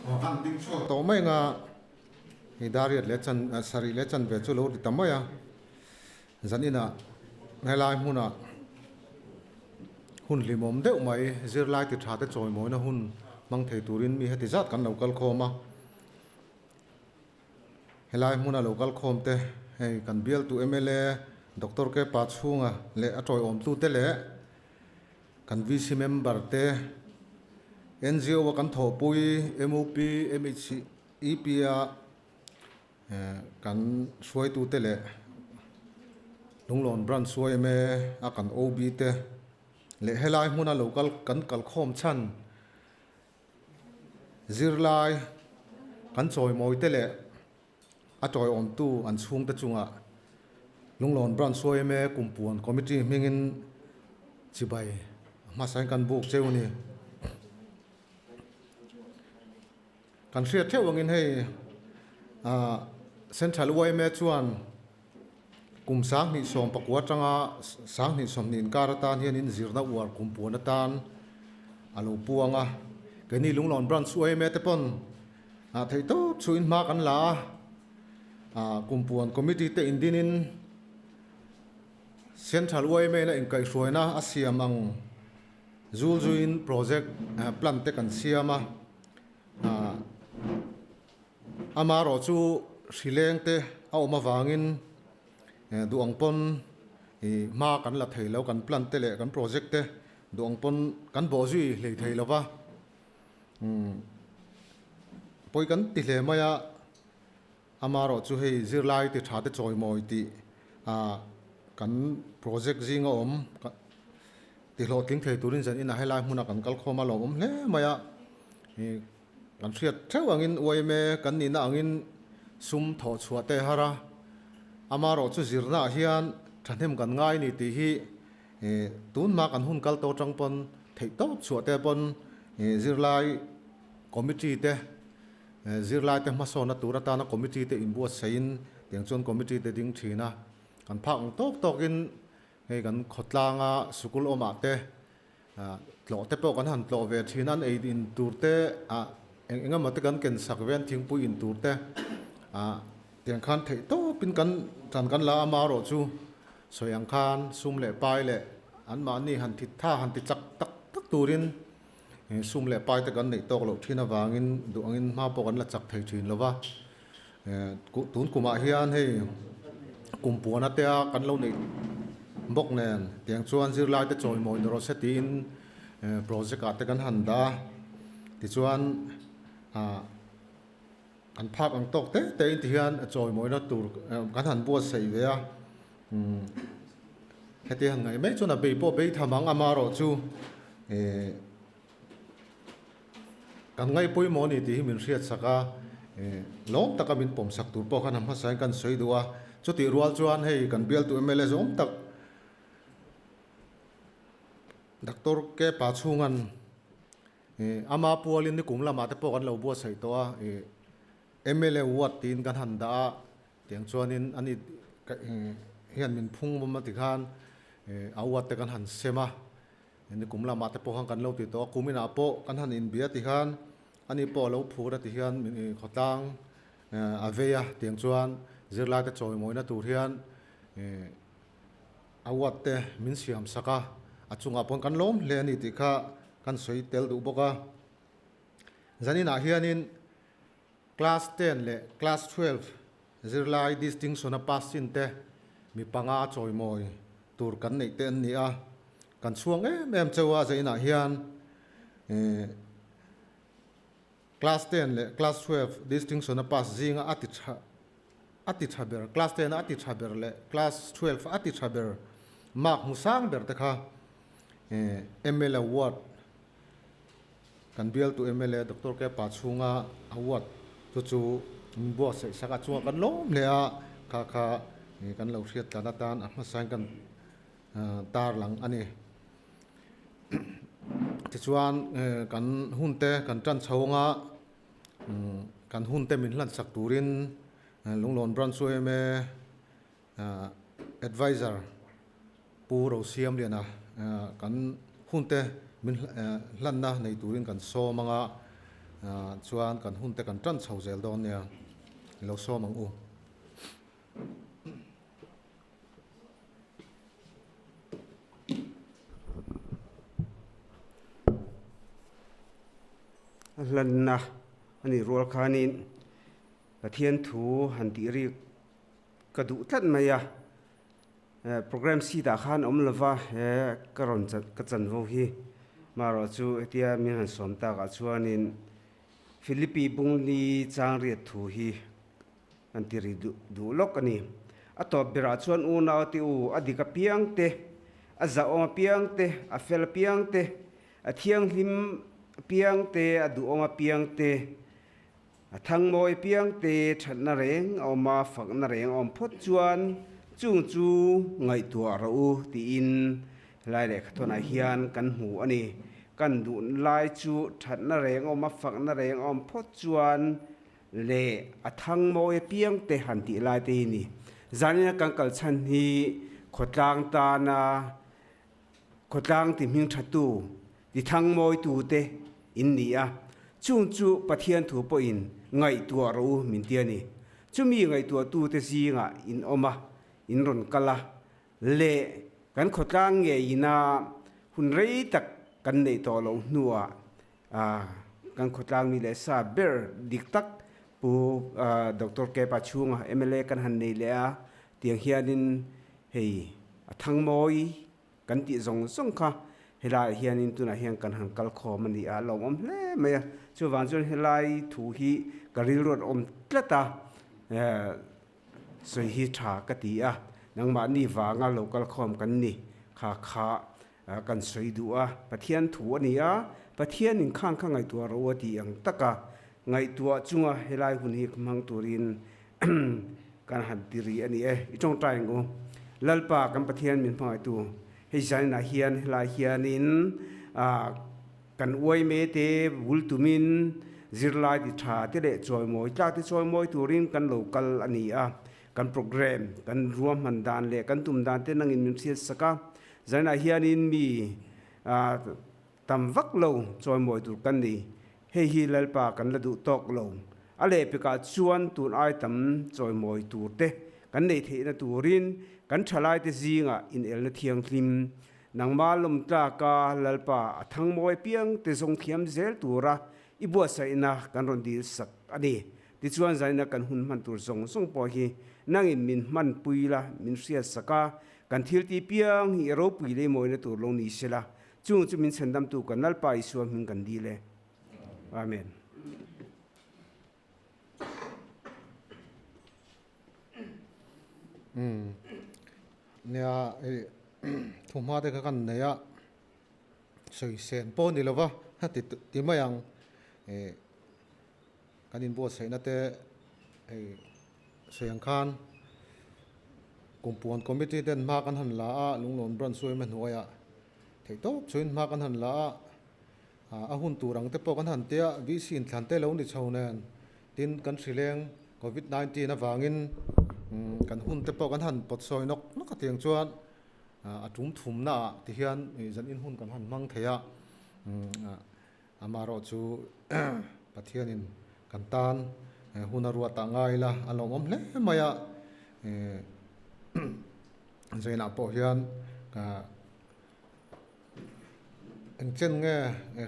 Kan ding chhuak tawh mai anga hei dariat leh chan sarih leh chanve chu lo ri ta mai a, zan inah helai hmunah hun hlimawm deuh mai zirlai ti tha te chawimawina hun hmang thei turin mi heti zat kan lo kal khawm a. Helai hmuna lo kal khawm te hei kan bialtu mla Doctor K Pachhunga leh a tawiawmtu te leh kan VC member te NGO a kan thawhpui MUP MHEP a kan hruaitu te leh Lunglawn Branch yma a kan OB te leh helai hmuna lo kal kan kal khawm chhan Zirlai kan chawimawi te leh a tawiawmtu an chhungte chungah Lunglawn Branch yma Kumpuan Committee hmingin chibai hmasain kan buk cheu a ni. Kan hriat theuh angin hei Central yma chuan kum 2019 atanga 2020 inkar atan hianin zirna uar kumpuan atan a lo puang a. Keini Lunglawn Branch yma te pawn theihtawp chhuin hma kan la a, kumpuan committee te indinin Central yma na inkaihhruaina a siam ang zul zuiin project plan te kan siam a. Amaherawh chu hrileng te a awm avangin duh ang pawn hma kan la thei lo, kan plan te leh kan project te duh ang pawn kan bawh zui hlei thei lo va. Pawi kan ti hle mai a, amaherawh chu hei zirlai ti tha te chawimawi tih kan project zinga awm ti hlawhtling thei turin zan inah helai hmunah kan kal khawm a lawmawm hle mai a. Kan hriat theuh angin yma kan nihna angin sum thawh chhuah te har a, amaherawh chu zirnaah hian thahnem kan ngai ni tih hi tunhma kan hun kal tawh atang pawn theih tawp chhuah te pawn zirlai committee te zirlai te hmasawnna tur atana committee te inbuatsaihin tiang chuan committee te ding thin a, kan phak ang tawk tawkin hei kan khawtlanga sikul awmah te Tlawh te pawh kan han tlawh ve thin a, an ei in tur te ah eng eng emaw te kan ken sak ve a, an thingpui in tur te ah tiang khan theih tawpin kan tan kan la a, amaherawh chu sawi ang khan sum leh pai leh anmahni han thit tha han ti chak tak tak turin sum leh pai te kan neih tawk loh thin avangin duh angin hma pawh kan la chak thei thin lo va, Tun kumah hian hei kum puan atea kan lo neih bawk nen tiang chuan zirlai te chawimawi ni rawh se tiin project ah te kan han dah a tichuan ah kan phak ang tawk te te in ti hian chawimawina tur kan han buatsaih ve a heti han ngaih mai chuan a bei pawh bei tham ang amaherawh chu eh. Kan ngaihpawimawh a ni tih hi min hriat sak a, lawm taka min pawm sak tur pawh khan a hmasain kan sawi duh a. Chutih rual chuan hei kan bialtu mla zawng tak Doctor K Pachhunga'n ama pualin nikum lamah te pawh kan lo buatsaih tawh a, mla ward tiin kan han dah a, tiang chuanin ani hian min phung awm a tikhan a ward te kan han sem a. Nikum lamah te pawh khan kan lo ti tawh a, kum inah pawh kan han inbia ti khan ani pawh a lo phur a ti hian khawtlang a vei a tiang chuan zirlai te chawimawina tur hian award te min siam sak a, a chungah pawh kan lawm hle a ni tih kha kan sawi tel duh bawk a. Zaninah hianin Class 10 leh Class 12 zirlai distinction a pass chin te mi panga chawimawi tur kan neih te an ni a, kan chhuang em em cheu a zainah hian Class 10 leh Class 12 distinction a pass zinga a ti tha a ti tha ber Class 10 a ti tha ber leh Class 12 a ti tha ber mark hmu sang ber te kha ML award Kan bialtu mla Doctor K Pachhunga award chu chu min buatsaih sak a, chungah kan lawm hle a, kha kha kan lo hriat tlan atan a hmasain kan tarlang a ni. Tichuan kan hun te kan tan chho anga kan hun te min hlan sak turin Lunglawn Branch yma Adviser Pu Rosiamliana kan hunte min hlanna nei turin kan sawm anga Chuan kan hun te kan tan chho zel dawn nia. I lo sawm ang u. A hlanna a nih rual khanin Pathian thu han tih rik ka duh tlat mai a. Program sheet ah khan awm lova he ka rawn ka chanvo hi marawh chu hetia min han sawm takah chuanin Philippi Bungli changriat thu hi an ti ri duh lawk a ni. A tawp berah chuan unau te u, a dik apiang te, a zahawm apiang te, a fel apiang te, a thianghlim apiang te, a duhawm apiang te, a thangmawi apiang te thatna reng a awm a, fakna reng a awm phawt chuan chung chu ngaihtuah rawh u tiin helai lehkhathawnah hian kan hmu a ni. Kan duh lai chu thatna reng a awm a, fakna reng a awm phawt chuan leh a thang mawi apiang te han tih lai te hi ni. Zanina kan kal chhan hi khawtlang tana khawtlang ti hming thatu, ti thang mawitu te in ni a, chung chu Pathian thu pawhin ngaihtuah rawh u min ti a ni. Chumi ngaihtuahtu te zingah in awm a, in rawn kal a, leh kan khawtlang ngeiina hun rei tak kan neih tawh loh hnuah Kan khawtlang mi leh sa ber dik tak Pu Doctor Kepa chhunga mla kan han nei leh a, tiang hianin hei a thangmawi kan tih zawng zawng kha helaiah hianin tunah hian kan han kal khawm a ni a, a lawmawm hle mai a. Chuvang chuan helai thu hi ka rilruat awm tlat a, sawi hi tha ka ti a, nangmahni vanga lo kal khawm kan ni kha kha Kan sawi duh a, Pathian thu a ni a, Pathian in khang kha ngaihtuah rawh u a tih ang taka ngaihtuah chunga helai hun hi hmang turin kan han ti rih a ni e. I tawngtai ang u. Lalpa kan Pathian min hmangaihtu, hei zaninah hian helai hianin kan uaime te bul tumin zirlai ti tha te leh chawimawi tlak te chawimawi turin kan lo kal a ni a. Kan program, kan ruahman dan leh kan tum dan te nangin min hriat sak a. Zainah hianin mi tam vak lo chawimawi tur kan ni. Hei hi Lalpa kan la duh tawk lo. A lehpekah chuan tun ai tam chawimawi tur te kan neih theihna turin kan thalaite zingah inelna thianghlim nangma lawmtlaka Lalpa a thangmawi piang te zawng thiam zel tura i buatsaihna kan rawn dil sak a ni. Tichuan zaina kan hun hman tur zawng zawng pawh hi nangin min hmanpui la, min hriat sak a, kan thil ti piang hi i ropui lei mawina tur lo ni sela, chung chu min chhendamtu kan Lalpa Isua hming kan dil e. Amen. Umm nia hei thuhma te kha kan nei a, sawi sen pawh ni lova ti mai ang eh. Kan inbuatsaihna te hei sawi ang khan Kumpuan Committee ten hma kan han la a, Lunglawn Branch Suaima hnuaiah theihtawp chhuin hma kan han la a, a hun tur ang te pawh kan han tia, VC inthlan te lo ni chho nen tin kan hrileng Covid 19 avangin kan hun te pawh kan han pawt sawi nawk nawk a tiang chuan a tum thumna ah tihian zan in hun kan han hmang thei a. Amaherawh chu Pathianin kan tan hun a ruat ah ngai ila a lawmawm hle mai a, zainah pawh hian engchen nge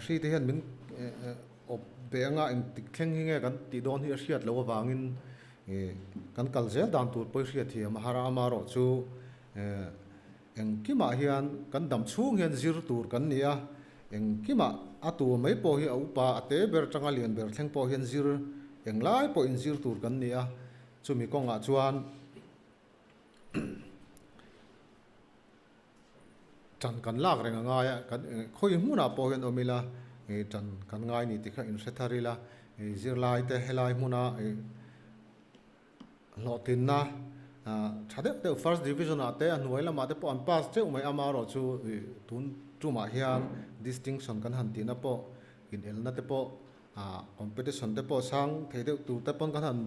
hri te hian min awp ve anga engtik thleng hi nge kan tih dawn hi a hriat loh avangin kan kal zel dan tur pawh i hriat thiam a har a, amaherawh chu Engkimah hian kan dam chhung hian zir tur kan ni a, engkimah a tur mai pawh hi a upa a te ber atanga lian ber thleng pawh hian zir englai pawhin zir tur kan ni a, chumi kawngah chuan tan kan lak reng a ngai a, kan khawi hmunah pawh hian awm ila tan kan ngai ni tih kha inhre thar ila, zirlai te helai hmuna Hlawhtlinna tha deuh deuh first division ah te a hnuai lamah te pawh an pass teuh mai amaherawh chu tun tumah hian distinction kan han tihna pawh inelna te pawh competition te pawh sang thei deuh tur te pawn kan han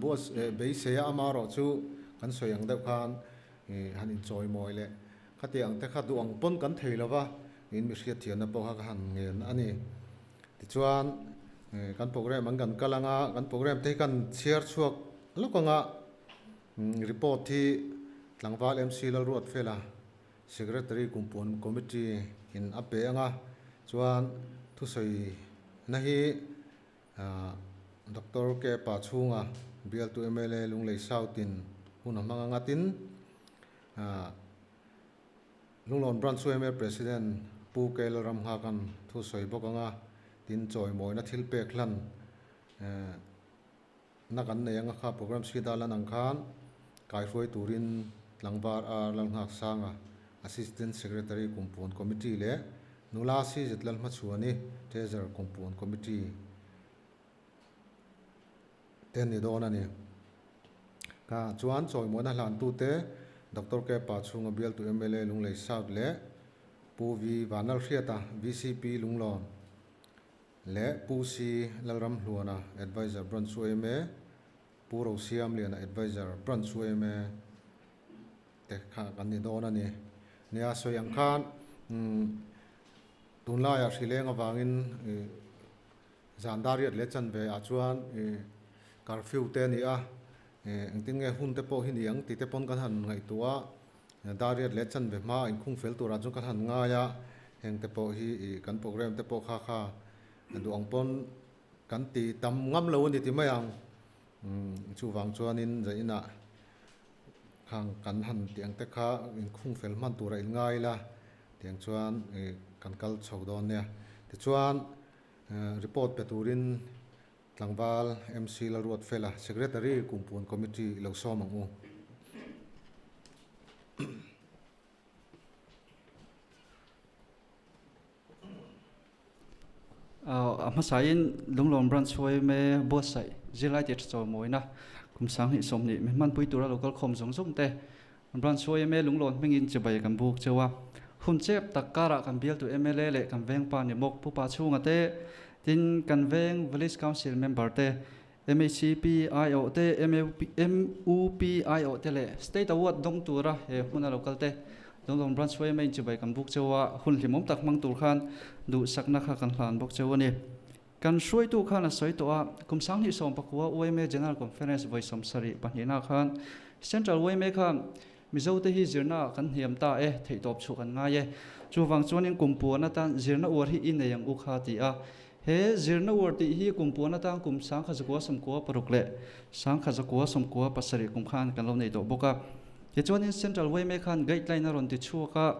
beisei a amaherawh chu kan sawi ang deuh khan han inchawimawi leh khatiang ang te kha duh ang pawn kan thei lova in mi hriatthiamna pawh kha ka han ngen a ni. Tichuan. Kan program an kan kal anga, kan program te hi kan chhiar chhuak lawk anga report hi Tlangval MC Lalruatfela Secretary Kumpuan Committee in a pe anga chuan thusawi na hi Doctor K Pa chhunga bialtu mla Lunglei South in hun a hmang anga tin Lunglawn Branch yma President Pu K Lalramnghakan thusawi bawk anga tin chawimawina thil pek hlan Na kan nei anga kha program si dal an ang khan kaihruai turin Tlangvar R Lalnghak Sanga, Assistant Secretary Kumpuan Committee leh Nula Si Zetlal Hmachhuani, Treasurer Kumpuan Committee te ni dawn a ni. Kha chuan chawimawina hlantute Doctor K Pa chhunga bialtu mla Lunglei South leh Pu V Vanlalhriata, VCP Lunglawn, Leh Pu Si Lalramhluana, Adviser Branch yma, Pu Rosiamliana, Adviser Branch yma te kha kan ni dawn a ni. Nia sawi ang khan tunlaiah hrileng avangin zan dariat leh chanve ah chuan curfew te a ni a, engtin nge hun te pawh hi ni ang tih te pawn kan han ngaihtuah a. Dariat leh chanve hma inkhung fel turah chuan kan han ngai a, heng te pawh hi ih kan program te pawh kha kha duh ang pawn kan ti tam ngam lo a ni ti mai ang. Umm chuvang chuanin zainah khang kan han tih ang te kha inkhung fel hman turah in ngai ila tiang chuan ih kan kal chho dawn nia. Tichuan report pe turin Tlangval MC Lalruatfela, Secretary Kumpuan Committee lo sawm ang u. A hmasain Lunglawm Branch yma buatsaih zirlai tih tha chawimawina kum 2020 min hmanpui tura lo kalkhawm zawng zawng te Branch yma Lunglawn hmingin chibai kan buk cheu a. Hun chep tak karah kan bialtu mla leh kan vengpa ni bawk Pupa chhunga te, tin kan veng Village Council member te, MHCP aiawh te, MUP aiawh te leh State Award dawng tura he hmuna lo kal te Lunglawn Branch yma in chibai kan buk cheu a, hun hlimawm tak hmang tur khan duhsakna kha kan hlan bawk cheu a ni. Kan hruaitu khan a sawi tawh a, kum 2019 yma General Conference vawi 72 na khan Central yma khan Mizote hi zirna ah kan hniam ta e, theihtawp chhuah kan ngai e. Chuvang chuanin kum puan atan zirna uar hi i nei ang u kha ti a. He zirna uar tih hi kum puan atan kum 1996 leh 1997 kum khan kan lo nei tawh bawk a. Tichuanin Central yma khan guideline a rawn ti chhuak a,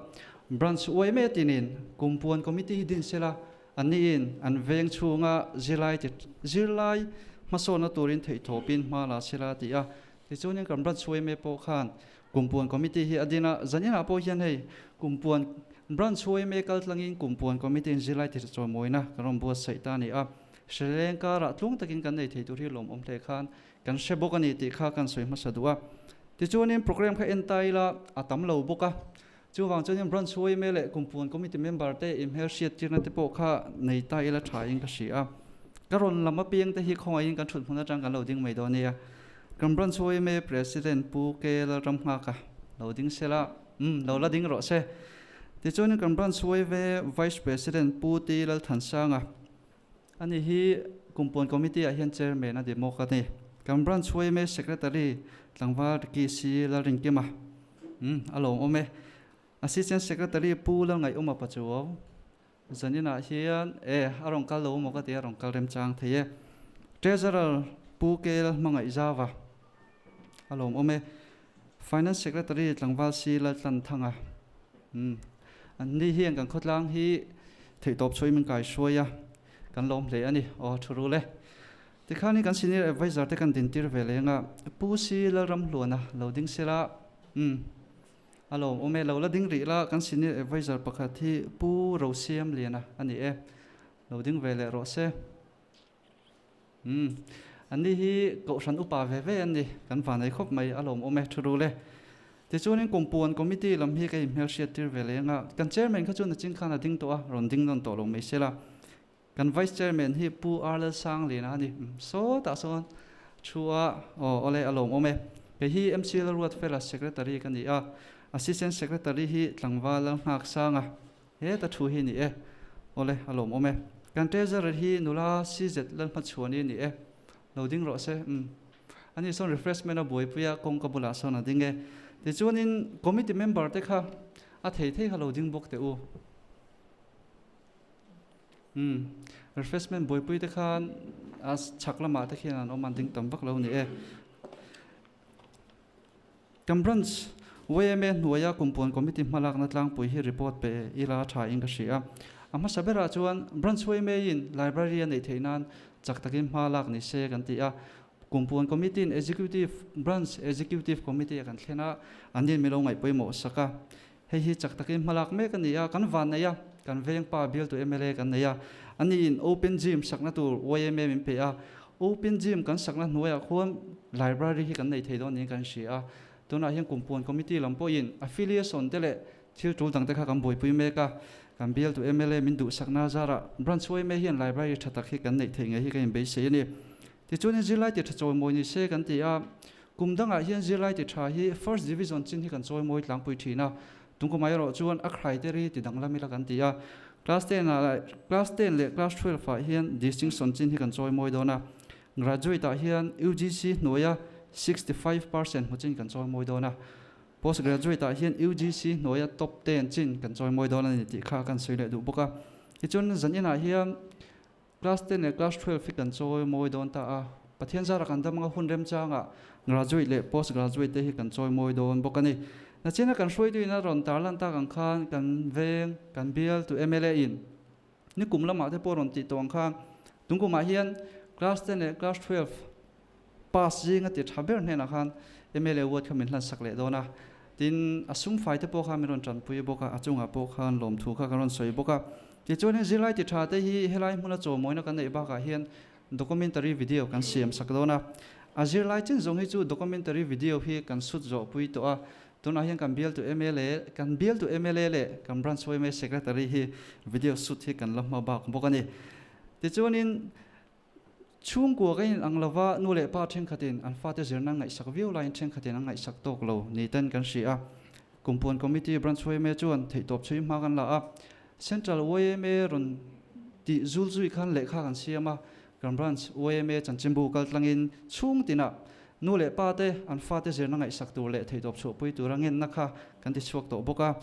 Branch yma tinin kum puan committee hi din sela, Anniin an veng chhunga zirlai ti zirlai hmasawnna turin theihtawpin hma la sela ti a. Tichuanin kan Branch yma pawh khan Kumpuan Committee hi a din a, zaninah pawh hian hei Kumpuan Branch yma kal tlangin Kumpuan Committee in zirlai ti chawimawina kan rawn buatsaih ta a ni a. Hrileng karah tlung takin kan nei thei tur hi lawmawm hle khan kan hre bawk a ni tih kha kan sawi hmasa duh a. Tichuanin program kha en ta ila a tam lo bawk a. Chuvang chuanin Branch yma leh Kumpuan Committee member te inhmel hriat tirna te pawh kha nei ta ila tha in ka hria a. Ka rawn lam apiang te hi khawngaihin kan thut hmun atang kan lo ding mai dawn nia. Kan Branch yma President Pu K Lalramnghaka lo ding sela, umm lo la ding rawh se. Tichuanin kan Branch yma Vice President Pu T Lalthansanga ani hi Kumpuan Committee ah hian Chairman a demo ka ni. Kan Branch yma Secretary Tlangval Ricky C Lalrinkima. Umm, a lawm awm e. Assistant Secretary Pu Lalngaihawma Pachuau, zaninah hian e, a rawn kal lo maw ka ti a, rawn kal remchang thei e. Treasurer Pu Kel Hmangaihzava, a lawm awm e. Finance Secretary Tlangval Si Laltlanthanga, umm, an ni hian kan khawtlang hi theihtawp chhuahin min kaihruai a, kan lawm hle a ni, aw thu rul e. Tikhan kan senior adviser te kan dintir ve leng a, Pu Si Lalramhluana lo ding sela, umm, a lawm awm e, lo la ding rih la, kan senior adviser pakhat hi Pu Rosiam Liana a ni e, lo ding ve leh rawh se. Umm, anni hi Kohhran upa ve ve an ni, kan vanei khawp mai, a lawm awm e, thu rul e. Tichuanin Kumpuan Committee lam hi ka inhmelhriat tir ve leng a, kan chairman kha chu nachin khan a ding tawh a, rawn ding nawn tawh lo mai sela. Kan Vice Chairman hi Pu R Lalsangliana a ni. Sawtah sawn thu a, aw awle a lawmawm e. Kei hi MC Lalruatfela Secretary ka ni a, Assistant Secretary hi Tlangval Lalnghaksanga heta thu hi ni e. Awle a lawmawm e. Kan treasurer hi nula CZ Lalhmachhuani a ni e. Lo ding rawh se. Umm. Ani sawn refreshment a buaipui a, kawngka bulah sawn a ding e. Tichuanin committee member te kha a thei thei kha lo ding bawk teh u. Umm. Refreshment buaipui te khan a chhak lamah te khian an awm an ding tam vak lo ni e. Kan branch yma hnuaia kumpuan committee hmalakna tlangpui hi report pe ila tha in ka hria. A hmasa berah chuan branch yma in library a neih theih nan chak takin hma lak ni se kan ti a. Kumpuan committee in executive branch executive committee a kan thlen a, an in milo ngaih pawimawh sak a. Hei hi chak takin hma lak mek a ni a, kan van nei a, kan veng pa bialtu mla kan nei a, ani in open gym sakna tur yma min pe a, open gym kan sakna hnuaiah khuan library hi kan nei thei dawn niin kan hria a, tunah hian kumpuan committee lam pawhin affiliation te leh thil tul dang te kha kan buaipui mek a, kan bialtu mla min duhsakna zarah branch yma hian library tha tak hi kan neih theih ngei hi ka inbeisei a ni. Tichuanin zirlai ti tha chawimawi ni se kan ti a, Kum dangah hian zirlai ti tha hi First Division chin hi kan chawimawi tlangpui thin a, tungkum erawh chuan a criteria ti danglam ila kan ti a. Class ten ah Class ten leh Class 12 ah hian Distinction chin hi kan chawimawi dawn a, Graduate ah hian UGC hnuaia 65% hmu chin kan chawimawi dawn a, Post Graduate ah hian UGC hnuaia Top ten chin kan chawimawi dawn a ni tih kha kan sawi leh duh bawk a. Tichuan zaninah hian Class 10 leh Class 12 hi kan chawimawi dawn ta a, Pathian zara kan dam anga hun remchangah Graduate leh Post Graduate te hi kan chawimawi dawn bawk a ni. Nachina kan hruaitu in a rawn tarlan tak ang khan kan veng, kan bial tu mla in nikum lamah te pawh rawn tih tawh ang khan tungkumah hian Class 10 leh Class 12 pass zinga ti tha ber hnenah khan mla ward kha min hlansak leh dawn a, tin a sum fai te pawh kha min rawn tanpui bawk a, a chungah pawh khan lawmthu kha kan rawn sawi bawk a. Tichuan hei zirlai ti tha te hi helai hmuna chawmawina kan neih bakah hian documentary video kan siam sak dawn a, a zirlai chin zawng hi chu documentary video hi kan sut zawh pui tawh a, tunah hian kan bialtu mla kan bialtu mla leh kan branch yma secretary hi video sut hi kan la hma bak bawk a ni. Tichuanin Chhungkua ka in ang lova nu leh pa thenkhatin an fate zirna ngaihsak viau laiin thenkhatin an ngaihsak tawk lo ni ten kan hria a. Kumpuan Committee Branch yma chuan theihtawp chhui hma kan la a, Central yma rawn tih zul zui khan lehkha kan siam a, kan Branch yma chanchinbu kal tlangin chhung tinah nu leh pa te an fate zirna ngaihsak tur leh theihtawp chhuahpui tura ngenna kha kan ti chhuak tawh bawk a.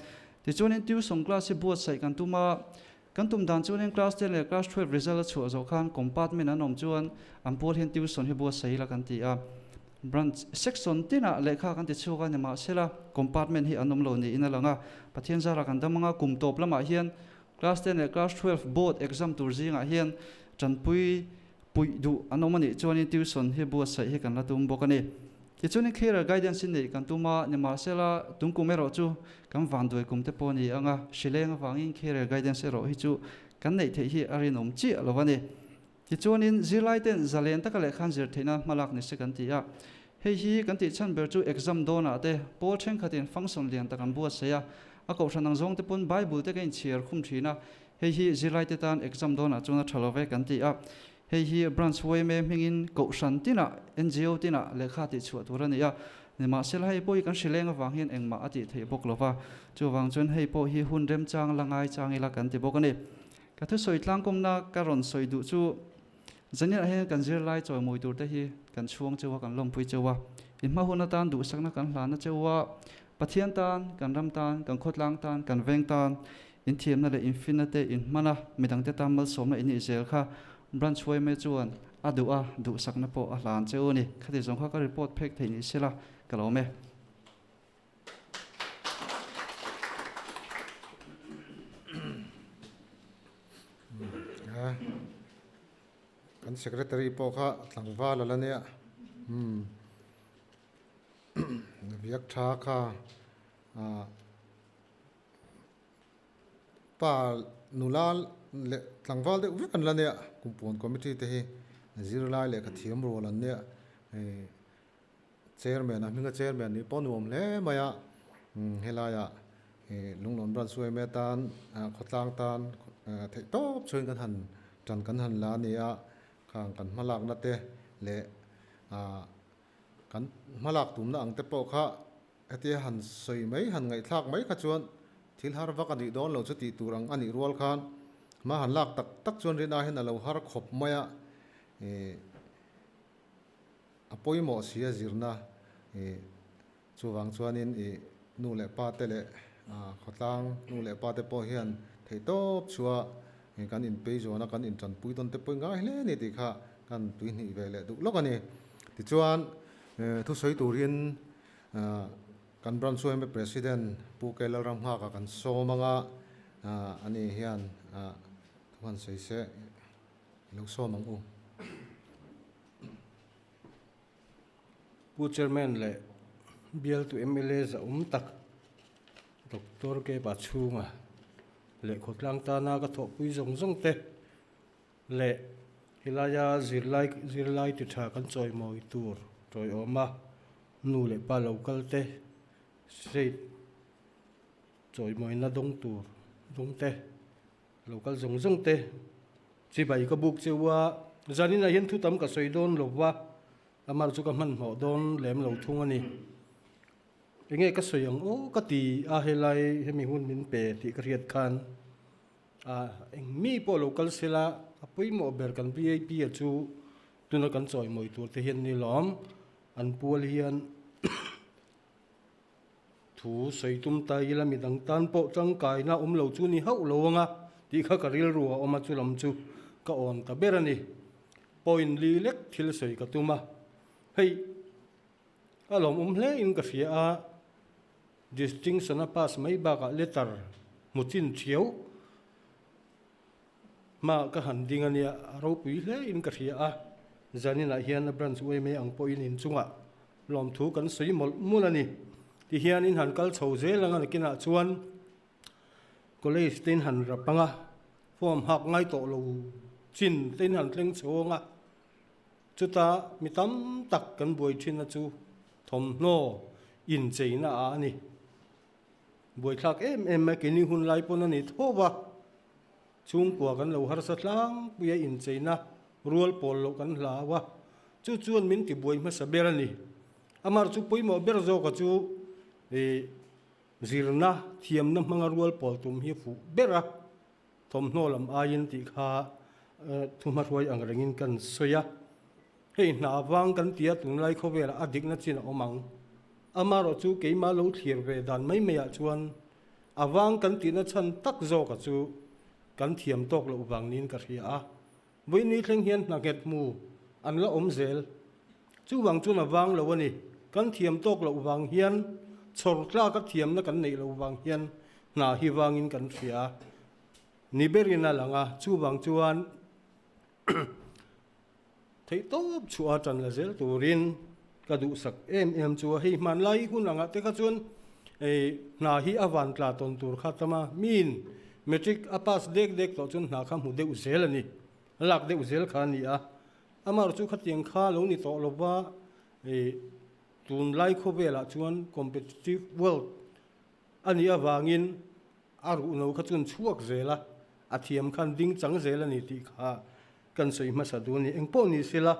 Tichuanin tuition class hi buatsaih kan tum a, Kan tum dan chuanin class 10 leh class 12 result a chhuah zawh khan compartment an awm chuan an pawl hian tuition hi buatsaih ila kan ti a. Branch section tinah lehkha kan ti chhuak a ni mahsela compartment hi an awm lo niin a lang a. Pathian zara kan dam anga kum tawp lamah hian class 10 leh class 12 board exam tur zingah hian tanpui puih duh an awm a nih chuanin tuition hi buatsaih hi kan la tum bawk a ni. Tichuanin career guidance hi neih kan tum a, nimahsela tung kum erawh chu kan vanduai kum te pawh a ni ang a, hrileng avangin career guidance erawh hi chu kan neih theih hi a rinawm chiah lo a ni. Tichuanin zirlai ten zalen taka lehkhan zir theihna hmalak ni se kan ti a, hei hi kan tih chhan ber chu exam dawnah te pawl thenkhatin function lian tak an buatsaih a, a kohhran ang zawng te pawn Bible te ka inchhiar khum thin a, hei hi zirlai te tan exam dawnah chuan a tha lo ve kan ti a. Hei hi Branch yma hmingin Kohhran tinah, NGO tinah lehkha tih chhuah tur a ni a. Nimahsela hei pawh hi kan hrileng avang hian engmah a tih theih bawk lo va. Chuvang chuan hei pawh hi hun remchang la ngai chang ila kan ti bawk a ni. Ka thusawi tlangkawmna ka rawn sawi duh chu Zaniah hian kan zirlai chawimawi tur te hi kan chhuang cheu a, kan lawmpui cheu a. In hma hun atan duhsakna kan hlan a cheu a. Pathian tan, kan ram tan, kan khawtlang tan, kan veng tan Inthiamna leh infinna te inhman a, midangte tan malsawmna in nih zel kha Branch yma chuan a duh a, duhsakna pawh a hlan cheu a ni. Khati zawng kha ka report phek theih ni sela ka lo awm e. Kan Secretary pawh kha tlangval a la nia. Biak tha kha. Pa nula leh tlangval deuh vek an la nia, kumpuan committee te hi zirlai lehkha thiam rual an nia, hei chairman a hminga chairman nih pawh nuam hle mai a, helaiah Lunglawn Branch yma tan khawtlang tan theih tawp chhuain kan han tan kan han la a ni a, khang kan hmalakna te leh kan hmalak tumna ang te pawh kha Hetia han sawi mai, han ngaihthlak mai kha chuan thil har vak a nih dawn lo chu tih tur ang a nih rual khan Hma han lak tak tak chuan rin aiin a lo har khawp mai a, ih a pawimawh si a zirna ih chuvang chuanin ih nu leh pa te leh khawtlang nu leh pa te pawh hian theihtawp chhuah ih kan inpei zawn a kan intanpui dawn te pawh ngai hle a ni tih kha kan tuihnih ve leh duh lawk a ni. Tichuan thusawi turin Kan Branch yma President Pu K Lalramnghaka kan sawm anga ani hian thu han sawi se i lo sawm ang u. Pu Chairman leh bialtu mla zahawm tak Doctor K Pachhunga leh khawtlang tana ka thawhpui zawng zawng te leh helaia zirlai zirlai ti tha kan chawimawi tur tawiawm a nu leh pa lo kal te state chawimawina dawng tur dawng te lo kal zawng zawng te chibai ka buk cheu a zaninah hian thu tam ka sawi dawn lo va amah chu ka hmanhmawh dawn lem lo thung a ni enge ka sawi ang aw ka ti a helai hemi hun min pe tih ka hriat khan. A eng mi pawh lo kal sela a pawimawh ber kan vip a chu tuna kan chawimawi tur te hian ni lawm an pual hian thu sawi tum ta ila midang tan pawh tangkaina awm lo chu ni hauh lo anga tih kha ka rilru a awm a chu lam chu ka awn ta ber a ni point li lek thil sawi ka tum a hei a lawmawm hle in ka hria a. Distinction a pass mai bakah letter hmu chin thiau hma ka han ding a nia, a ropui hle in ka hria a, zaninah hian a branch yma ang pawhin inchungah lawmthu kan sawi mawlh mawlh a ni. Tihian in han kal chho zel ang a nakinah chuan college te in han rap ang a, form hak ngai tawh lo chin te in han thleng chho ang a, chuta mi tam tak kan buai thin a chu Thawmhnaw incheina ah a ni. Buaithlak em em mai keini hun lai pawn a ni tho va, chhungkua kan lo harsa tlangpui a incheina rual pawl loh kan hlau a, chu chuan min ti buai hmasa ber a ni. Amar chu pawimawh ber zawka chu ih zirna thiamna hmanga rual pawl tum hi fuh ber a, thawmhnaw lam aiin tih kha thuhmahruai ang rengin kan sawi a. Hei hna vang kan tia tunlai khawvelah a dikna chin a awm ang. Amaherawh chu keimah lo thlir ve dan mai maiah chuan a vang kan tihna chhan tak zawka chu kan thiam tawk loh vang niin ka hria a. Vawiin ni thleng hian hna nghet hmu an la awm zel. Chuvang chuan a vang lo a ni. Kan thiam tawk loh vang hian chhawr tlaka thiamna kan neih loh vang hian hna hi vangin kan hria ni berin a lang a. Chuvang chuan Theih tawp chhuah a tan la zel turin ka duhsak em em chu a. Hei hmanlai hun angah te kha chuan hna hi a van tla tawn tur kha tam a, miin matric a pass dek dek tawh chuan hna kha hmu deuh zel a ni, lak deuh zel kha a ni a. Amaherawhchu chu khatiang kha lo ni tawh lova tunlai khawvelah chuan competitive world a nih avangin a ruhno kha chuan chhuak zel a, a thiam khan ding chang zel a ni tih kha Kan sawi hmasa duh a ni. Engpawh ni sela,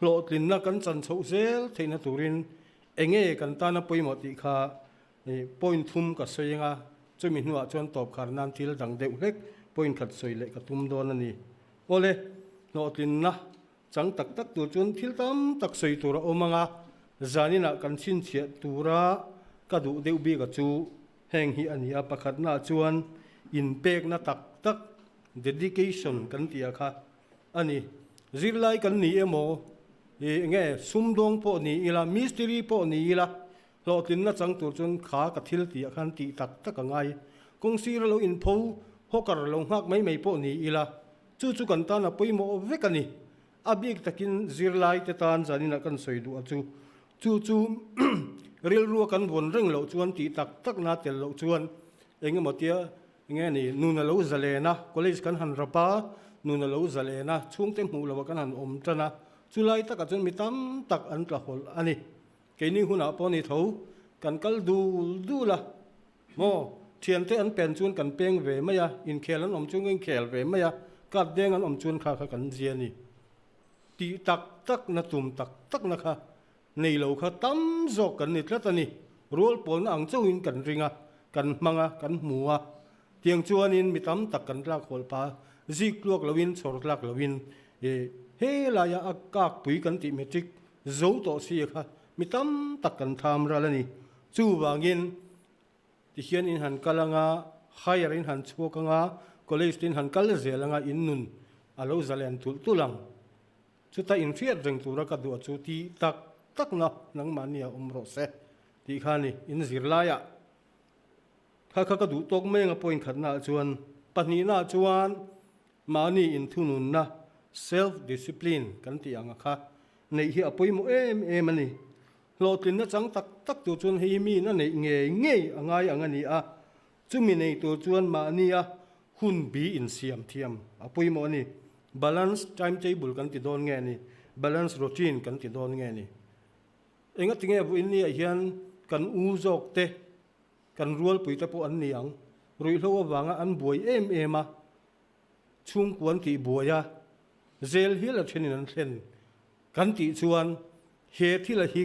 hlawhtlinna kan chan chhoh zel theihna turin enge kan tana pawimawh tih kha point thum ka sawi anga, chumi hnuah chuan tawp khar nan thil dang deuh hlek point khat sawi leh ka tum dawn a ni. Awle, hlawhtlinna chang tak tak tur chuan thil tam tak sawi tur a awm anga, zaninah kan chhinchhiah tura ka duh deuh bik a chu heng hi a ni a, pakhatnaah chuan inpekna tak tak Dedication kan tih ah kha a ni. Zirlai kan ni emaw, ih nge sumdawng pawh ni ila, mistiri pawh ni ila, hlawhtlinna chang tur chuan kha ka thil tih ah khan tih tak tak a ngai. Kawng sira lo inpho, hawker lo nghak mai mai pawh ni ila, chu chu kan tan a pawimawh vek a ni. A bik takin zirlai te tan zaninah kan sawi duh a chu, chu chu rilrua kan vawn reng loh chuan tih tak tak na tel loh chuan engemaw tia Enge ni, nun a lo zalen a, college kan han rap a, nun a lo zalen a, chhungte hmuh loh ah kan han awm tan a, chulai takah chuan mi tam tak an tla hawlh a ni. Keini hunah pawh ni tho, kan kal dul dul a, maw, thiante an pen chuan kan peng ve mai a, inkhel an awm chuan kan inkhel ve mai a, card deng an awm chuan kha kha kan zia a ni. Tih tak tak na tum tak tak na kha Nei lo kha tam zawk kan ni tlat a ni. Rual pawlna ang chauhin kan ring a, kan hmang a, kan hmu a. Tiang chuanin mi tam tak kan tlak hawlh pa. Zik tluak loin, chhawr tlak loin he laia a kak pui kan tih matric zo tawh si kha mi tam tak kan tham ral a ni. Chuvangin tihian in han kal anga, higher in han chhuak anga, college te in han kal zel anga in nun a lo zalen tulh tulh ang. Chuta inhriat reng tura ka duh a chu ti tak takna nangmahni a awm rawh se tih kha a ni. In zirlaiah Kha kha ka duh tawk mai anga point khatnaah chuan pahnihnaah chuan mahni inthununna, self discipline, kan tih anga kha neih hi a pawimawh em em a ni. Hlawhtlinna chang tak tak tur chuan hei hi miin a neih ngei ngei a ngai ang a ni a, chumi nei tur chuan mahnia hun bi insiam thiam a pawimawh a ni. Balance timetable kan ti dawn nge ni? Balance routine kan ti dawn nge ni? Engatinge vawiinniah hian kan u zawk te Kan rualpuite pawh an ni ang. Ruihhlo avanga an buai em em a, chhungkua an tih buai a, zel hial a thenin an thlen kan tih chuan he thila hi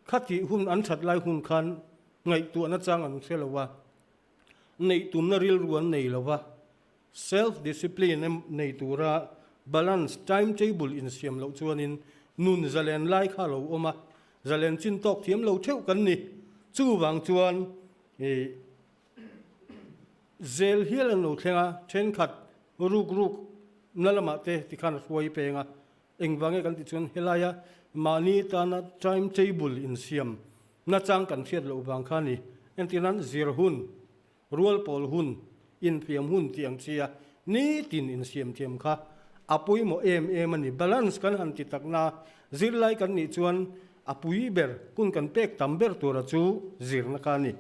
khatih hun an that lai hun khan ngaihtuahna chang an hre lo a, neih tumna rilru an nei lo a, self discipline nei tura balance timetable insiam loh chuanin nun zalen lai kha a lo awm a, Zalen chin tawk thiam lo theuh kan ni. Chuvang chuan i zel hial an lo thleng a, thenkhat ruk ruk na lamah te tikhan a hruai peng a. Engvange kan tih chuan helaia mahni tana time table insiam nachang kan hriat loh vang kha a ni. Entir nan zir hun, rual pawl hun, infiam hun tih ang chi a, nitin insiam thiam kha a pawimawh em em a ni. Balance kan han ti takna zirlai kan nih chuan a pui ber, hun kan pek tam ber tura chu zirna kha a ni.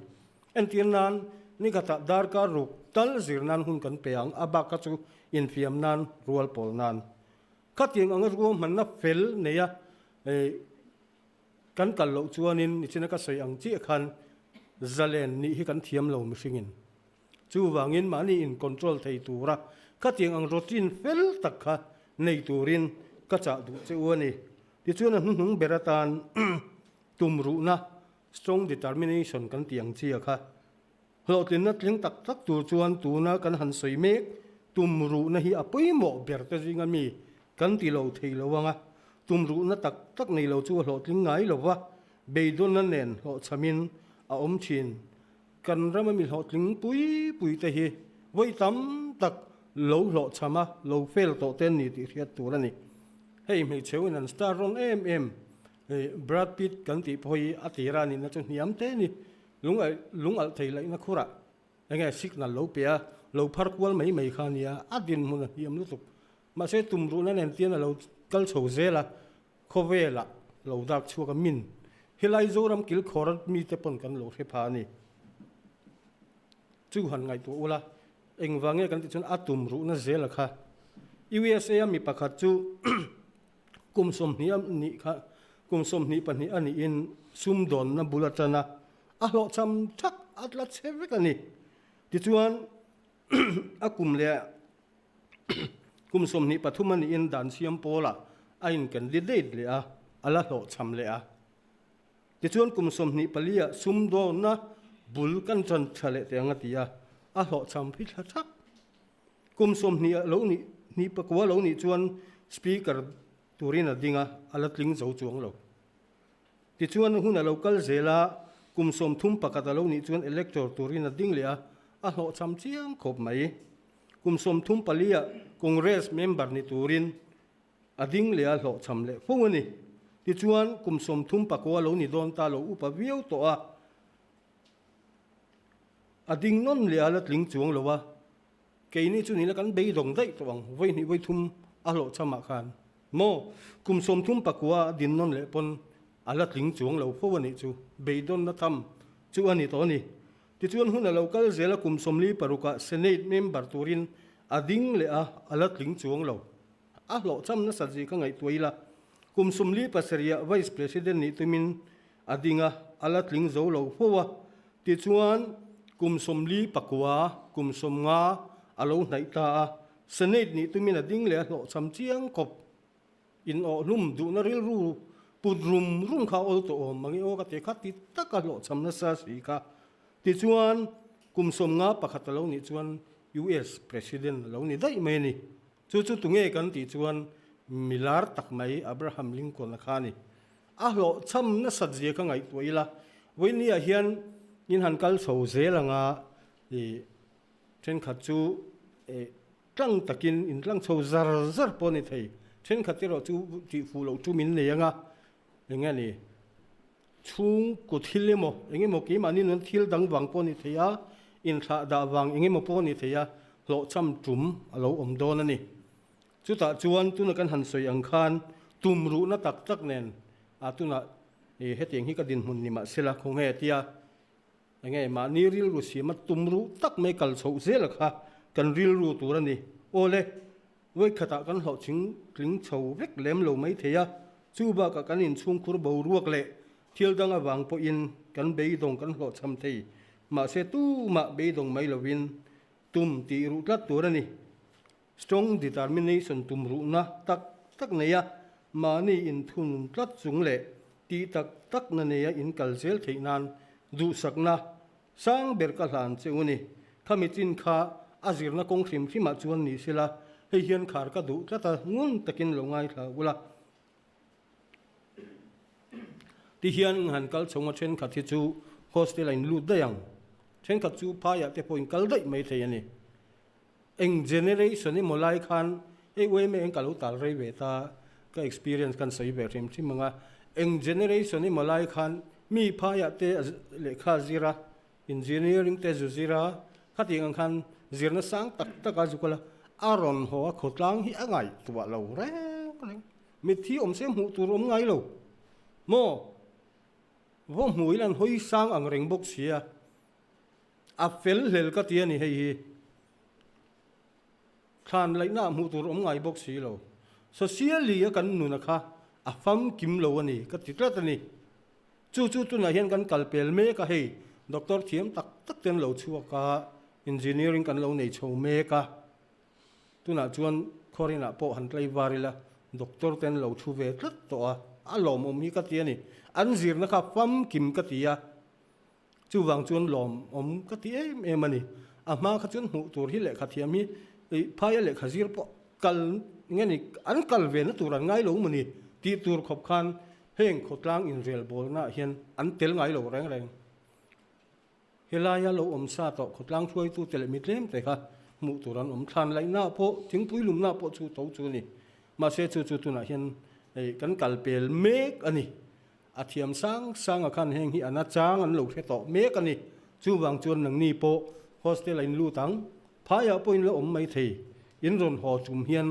Entir nan, nikhatah darkar ruk tal zir nan hun kan pe ang, a bak kha chu infiam nan, rual pawl nan. Khatiang anga ruahmanna fel neia Kan kal loh chuanin nichina ka sawi ang chiah khan zalen nih hi kan thiam lo mihringin. Chuvangin mahni in control thei tura khatiang ang routine fel tak kha nei turin ka chah duh che u a ni. Tichuan a hnuhnung ber atan tumruhna, strong determination, kan tih ang chiah kha hlawhtlinna tling tak tak tur chuan tuna kan han sawi mek tumruhna hi a pawimawh ber te zinga mi kan ti lo thei lo ang a, tumruhna tak tak nei lo chu a hlawhtling ngai lo va, beidawnna nen hlawhchhamin a awm thin. Kan rama mi hlawhtling pui pui te hi vawi tam tak lo hlawhchham a, lo fail tawh te an ni tih hriat tur a ni. Hei hmeichheuin an star rawn em em, Brad Pitt kan tih pawh hi a tira nihna chu hniam te a ni. Lung alh lung alh thei laihna khurah enge signal lo pe a, lo phar kual mai mai kha a nia, a dinhmun a hniam lutuk. Mahse tumruhna nen tian a lo kal chho zel a, khawvelah lo dak chhuak a min. Helai Zoram kilkhawr mite pawn kan lo hre pha a ni. Chu han ngaihtuah ula, engvang nge kan tih chuan a tumruhna zel a kha. USA a mi pakhat chu Kum 20 a nih kha, kum 22 a nihin sumdawnna bul atana a hlawhchham thak a tla chhe vek a ni. Tichuan, a kum leh kum 23 a nihin dan siam pawlah a in-candidate leh a, a la hlawhchham leh a. Tichuan kum 24 ah sumdawnna bul kan tan tha leh teh ang a ti a, a hlawhchham phi thla thak. Kum 20 a lo nih hnih pakua lo nih chuan Speaker turin a ding a, a la tling zo chuang lo. Tichuan hun a lo kal zel a, kum 31 a lo nih chuan Elector turin a ding leh a, a hlawhchham chiang khawp mai. Kum 34 ah Congress member ni turin a ding leh a hlawhchham leh fo a ni. Tichuan kum 34 lo ni dawn ta lo upa viau tawh a, a ding nawn leh a la tling chuang lo a, keini chu nila kan beidawng daih tawh ang, vawi hnih vawi thum a hlawhchham ah khan maw kum 34 a din nawn leh pawn a la tling chuang lo fo a nih chu, beidawnna tham chu a ni tawh a ni. Tichuan hun a lo kal zel a, kum 46 ah Senate member turin a ding leh a, a la tling chuang lo. A hlawhchham nasat zia ka ngaihtuah ila, kum 47 ah Vice President nih tumin a ding a, a la tling zo lo fo a. Tichuan, kum 49, kum 50 a lo hnaih ta a, Senate nih tumin a ding leh a hlawhchham chiang khawp. In awhhlum duhna rilru put rum rum kha awl tawh awm mang i aw ka ti kha ti tak a hlawhchham nasa si kha. Tichuan, kum 51 a lo nih chuan US President a lo ni daih mai a ni. Chu chu tunge kan tih chuan milar tak mai Abraham Lincoln-a kha a ni. A hlawhchham nasat zia ka ngaihtuah ila, vawinia hian in han kal chho zel anga i thenkhat chu tlang takin in tlang chho zar zar pawh a ni thei. Thenkhat erawh chu tih fuh loh chu min nei anga eng nge ni chhungkaw thil emaw eng emaw keimahni nun thil dang vang pawh a ni thei a, inthlah dah vang eng emaw pawh a ni thei a, hlawhchham tum a lo awm dawn a ni. Chutah chuan tuna kan han sawi ang khan tum ruhna tak tak nen a tunah hetiang hi ka dinhmun ni mahsela khawnge tia enge mahni rilru siama tum ruh tak mai kal chhoh zel kha kan rilru tur a ni. Awle, vawikhatah kan hlawhching tling chho vek lem lo mai thei a, chu bakah kan inchhungkhur boruak leh thil dang avang pawhin kan beidawng kan hlawhchham thei. Mahse tumah beidawng mai lovin tum tih ruh tlat tur a ni. Strong determination tumruhna tak tak neia mahni inthunun tlat chung leh tih tak takna neia in kal zel theih nan duhsakna sang ber ka hlan che u ni. Khami chin kha a zirna kawng hrim hrimah chuan ni sela, hei hian khar ka duh tlat a, ngun takin lo ngaithla ula. Ti hian han kal chhawng a thenkhat hi chu hostel a in lut daih ang, thenkhat chu phaiah te pawh in kal daih mai thei a ni. Eng generation emaw lai khan hei uaime eng ka lo tal rei ve ta, ka experience kan sawi ve hrim hrim ang a, eng generation emaw lai khan mi phaiah te lehkha zir a, engineering te zu zir a, khatiang ang khan zirna sang tak tak a zu kal a, a rawn haw a khawtlang hi a ngaihtuah lo reng reng, mitthi awm se hmuh tur awm ngai lo maw, vaw hmuh ila an hawi sang ang reng bawk sia. A fel hlel ka ti a ni hei hi. Thlan laihna ah hmuh tur awm ngai bawk si lo. Socially a kan nuna kha a famkim lo a ni ka ti tlat a ni. Chu chu tunah hian kan kal pel mek a hei doctor thiam tak tak te an lo chhuak a, engineering kan lo nei chho mek a. Tunah chuan khawrinah pawh han tlei var ila doctor te an lo thu ve tlat tawh a, a lawmawm hi ka ti a ni. An zirna kha famkim ka ti a. Chuvang chuan lawmawm ka ti em em a ni. A hma kha chuan hmuh tur hi lehkha thiam hi phaia lehkha zir pawh kal nge ni an kal ve na tur an ngai lo maw ni tih tur khawp khan heng khawtlang inrel bawlna ah hian an tel ngai lo reng reng. Helaia lo awm sa tawh khawtlang hruaitute leh mi tlem te kha hmuh tur an awm. Thlan laihna pawh thingpui lumna pawh chu tho chu a ni. Mahse chu chu tunah hian kan kal pel mek a ni. A thiam sang sanga khan heng hi a na chang an lo hre tawh mek a ni. Chuvang chuan nangni pawh hostel a in lut ang, phaiah pawh in la awm mai thei. In rawn haw chum hian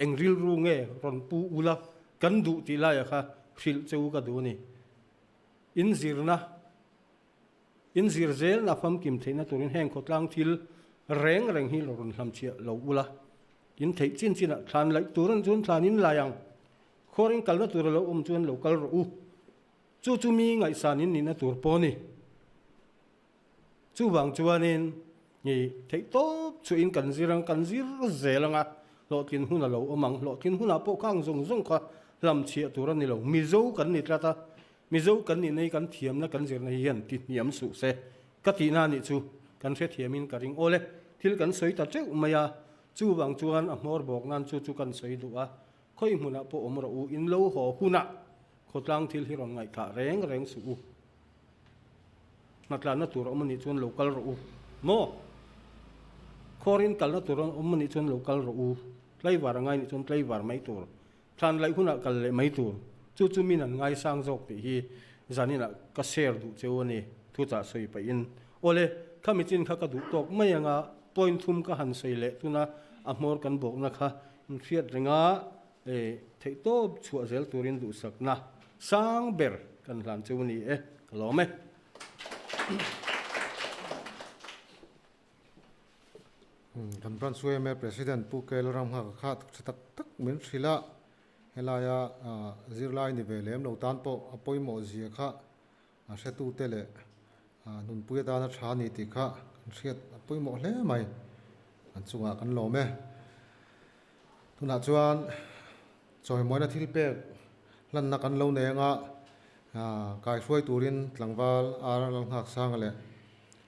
eng rilru nge rawn pu ula kan duh tih laia kha hrilh che u ka duh a ni. In zirna, in zir zelna famkim theihna turin heng khawtlang thil reng reng hi lo rawn hlamchhiah lo ula. In theih chin chinah thlan laih tur an chuan thlan in lai ang. Khuarin kalna tur a lo awm chuan lo kal rawh u. Chu chu mi ngaihsan in nihna tur pawh a ni. Chuvang chuanin i theihtawp chu in kan zir ang, kan zir zel ang a, hlawhtlin hun a lo awm ang. Hlawhtlin hunah pawh khang zawng zawng kha hlamchhiah tur a ni lo. Mizo kan ni tlat a, Mizo kan nihna hi kan thiamna kan zirna hi hian ti hniam suh se ka tihna a nih chu kan hrethiamin ka ring. Awle, thil kan sawi ta teuh mai a, chuvang chuan a hmawr bawk nan chu chu kan sawi duh a, Khawi hmunah pawh awm rawh u, in lo haw hunah khawtlang thil hi rawn ngaihthah reng reng suh u. Hnatlanna tur a awm anih chuan lo kal rawh u. Maw? Khawrin kalna tur a awm anih chuan lo kal rawh u. Tlaivar a ngai nih chuan tlaivar mai tur. Thlan laih hunah kal leh mai tur. Chu chu min an ngaisang zawk tih hi zaninah ka share duh cheu a ni, thuchah sawi pahin. Awle, khami chin kha ka duh tawk mai anga point thum ka han sawi leh tuna a hmawr kan bawkna kha Hriat renga theihtawp chhuah zel turin duhsakna sang ber kan hlan cheu a ni e, ka lawm e. Kan branch yma President Pu Kel Ramnghaka kha tha tak tak min hrilh a, helaia zirlai ni ve lem lo tan pawh a pawimawh zia kha a hretute leh nunpui atana tha a ni tih kha kan hriat a pawimawh hle mai. An chungah kan lawm e. Tunah chuan chawimawina thil pek hlanna kan lo nei anga kaihruai turin tlangval Ar Lalnghak Sanga leh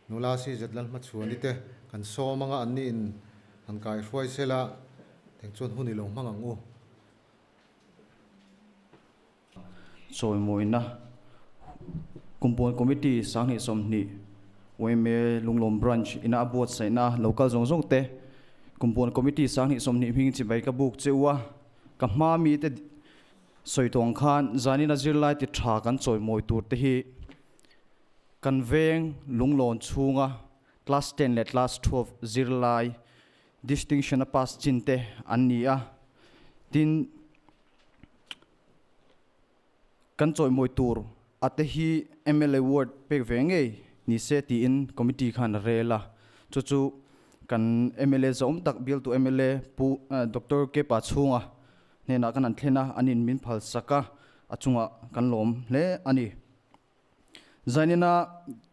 nula CZ Lalhmachhuani te kan sawm anga an niin an kaihruai sela. Teng chuan hun i lo hmang ang u. Chawimawina Kumpuan Committee 2020 yma Lunglawm Branch ina a buatsaihna local zawng zawng te Kumpuan Committee 2020 hming chibai ka buk che u a, ka hma mite sawi tawh ang khan zanina zirlai ti tha kan chawimawi tur te hi kan veng Lunglawn chhunga Class 10 leh Class 12 zirlai distinction a pass chin te an ni a, tin kan chawimawi tur a te hi mla ward pek ve ngei ni se tiin committee khan a rel a, chu chu kan mla zawm tak bialtu mla Pu Doctor Kepa chhunga hnenah kan han thlen a, an in min phal sak a, a chungah kan lawm hle a ni. Zainina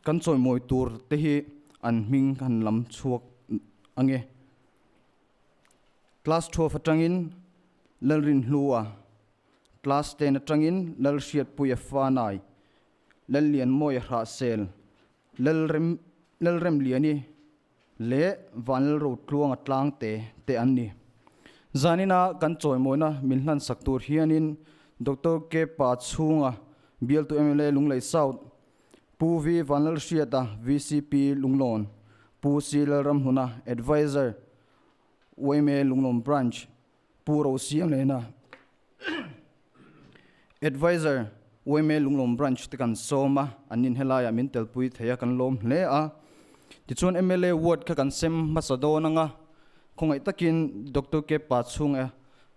kan chawimawi tur te hi an hming kan lam chhuak ange. Class 12 atangin Lalrinhlua, Class 10 atangin Lalhriatpuia Fanai, Lallianmawia Hrahsel, Lalrem Lalremliani leh Vanlalrotluanga Tlangte te an ni. Zanina kan chawimawina min hlansak tur hianin Doctor K Pa chhunga bialtu mla Lunglei South, Pu V Vanlalhriata VCP Lunglawn, Pu C Lalramhluna Adviser, yma Lunglawm Branch, Pu Rosiamlena Adviser, yma Lunglawm Branch te kan sawm a, an in helaiah min telpui thei a, kan lawm hle a. Tichuan mla ward kha kan sem hmasa dawn anga, khawngaih takin Doctor K Pa chhunga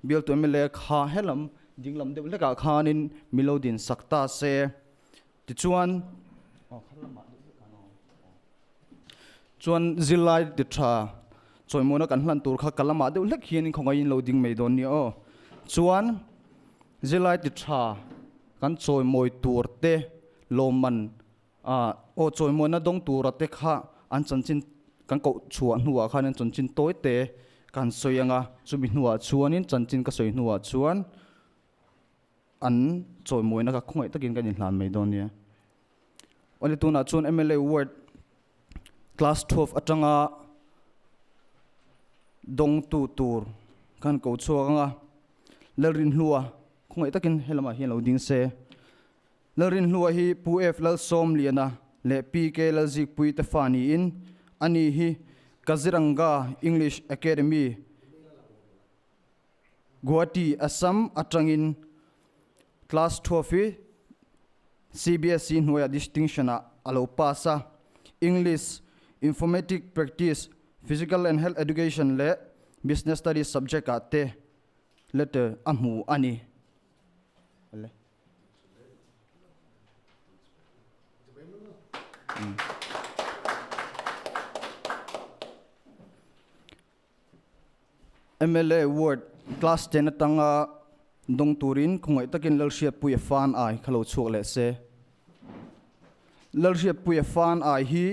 bialtu mla kha helam dinglam deuh hlekah khanin milo din sak ta se. Tichuan chuan zirlai ti tha chawimawina kan hlan tur kha ka lamah deuh hlek hianin khawngaihin lo ding mai dawn nia aw. Chuan zirlai ti tha kan chawimawi tur te lawmman aw chawimawina dawng tura te kha an chanchin kan koh chhuah hnuah khan an chanchin tawi te kan sawi anga chumi hnuah chuanin chanchin ka sawi hnuah chuan an chawimawina kha khawngaih takin kan inhlan mai dawn nia. Awle tunah chuan mla ward class 12 atanga dawngtu tur khan ko chhuak anga Lalrinhlua khawngaih takin helamah hian lo ding se. Lalrinhlua hi Pu F Lalsawmliana leh PK Lalzikpui te fa niin ani hi Kaziranga English Academy Guwahati, Assam atangin Class 12 hi CBSE hnuaiah distinction ah a lo pass a. English, Informatic Practice, Physical and Health Education leh Business Studies subject ah te letter a hmu a ni. Mla ward class 10 atanga dawng turin khawngaih takin Lalhriatpuia fan ai kha lo chhuak leh se. Lalhriatpuia fan ai hi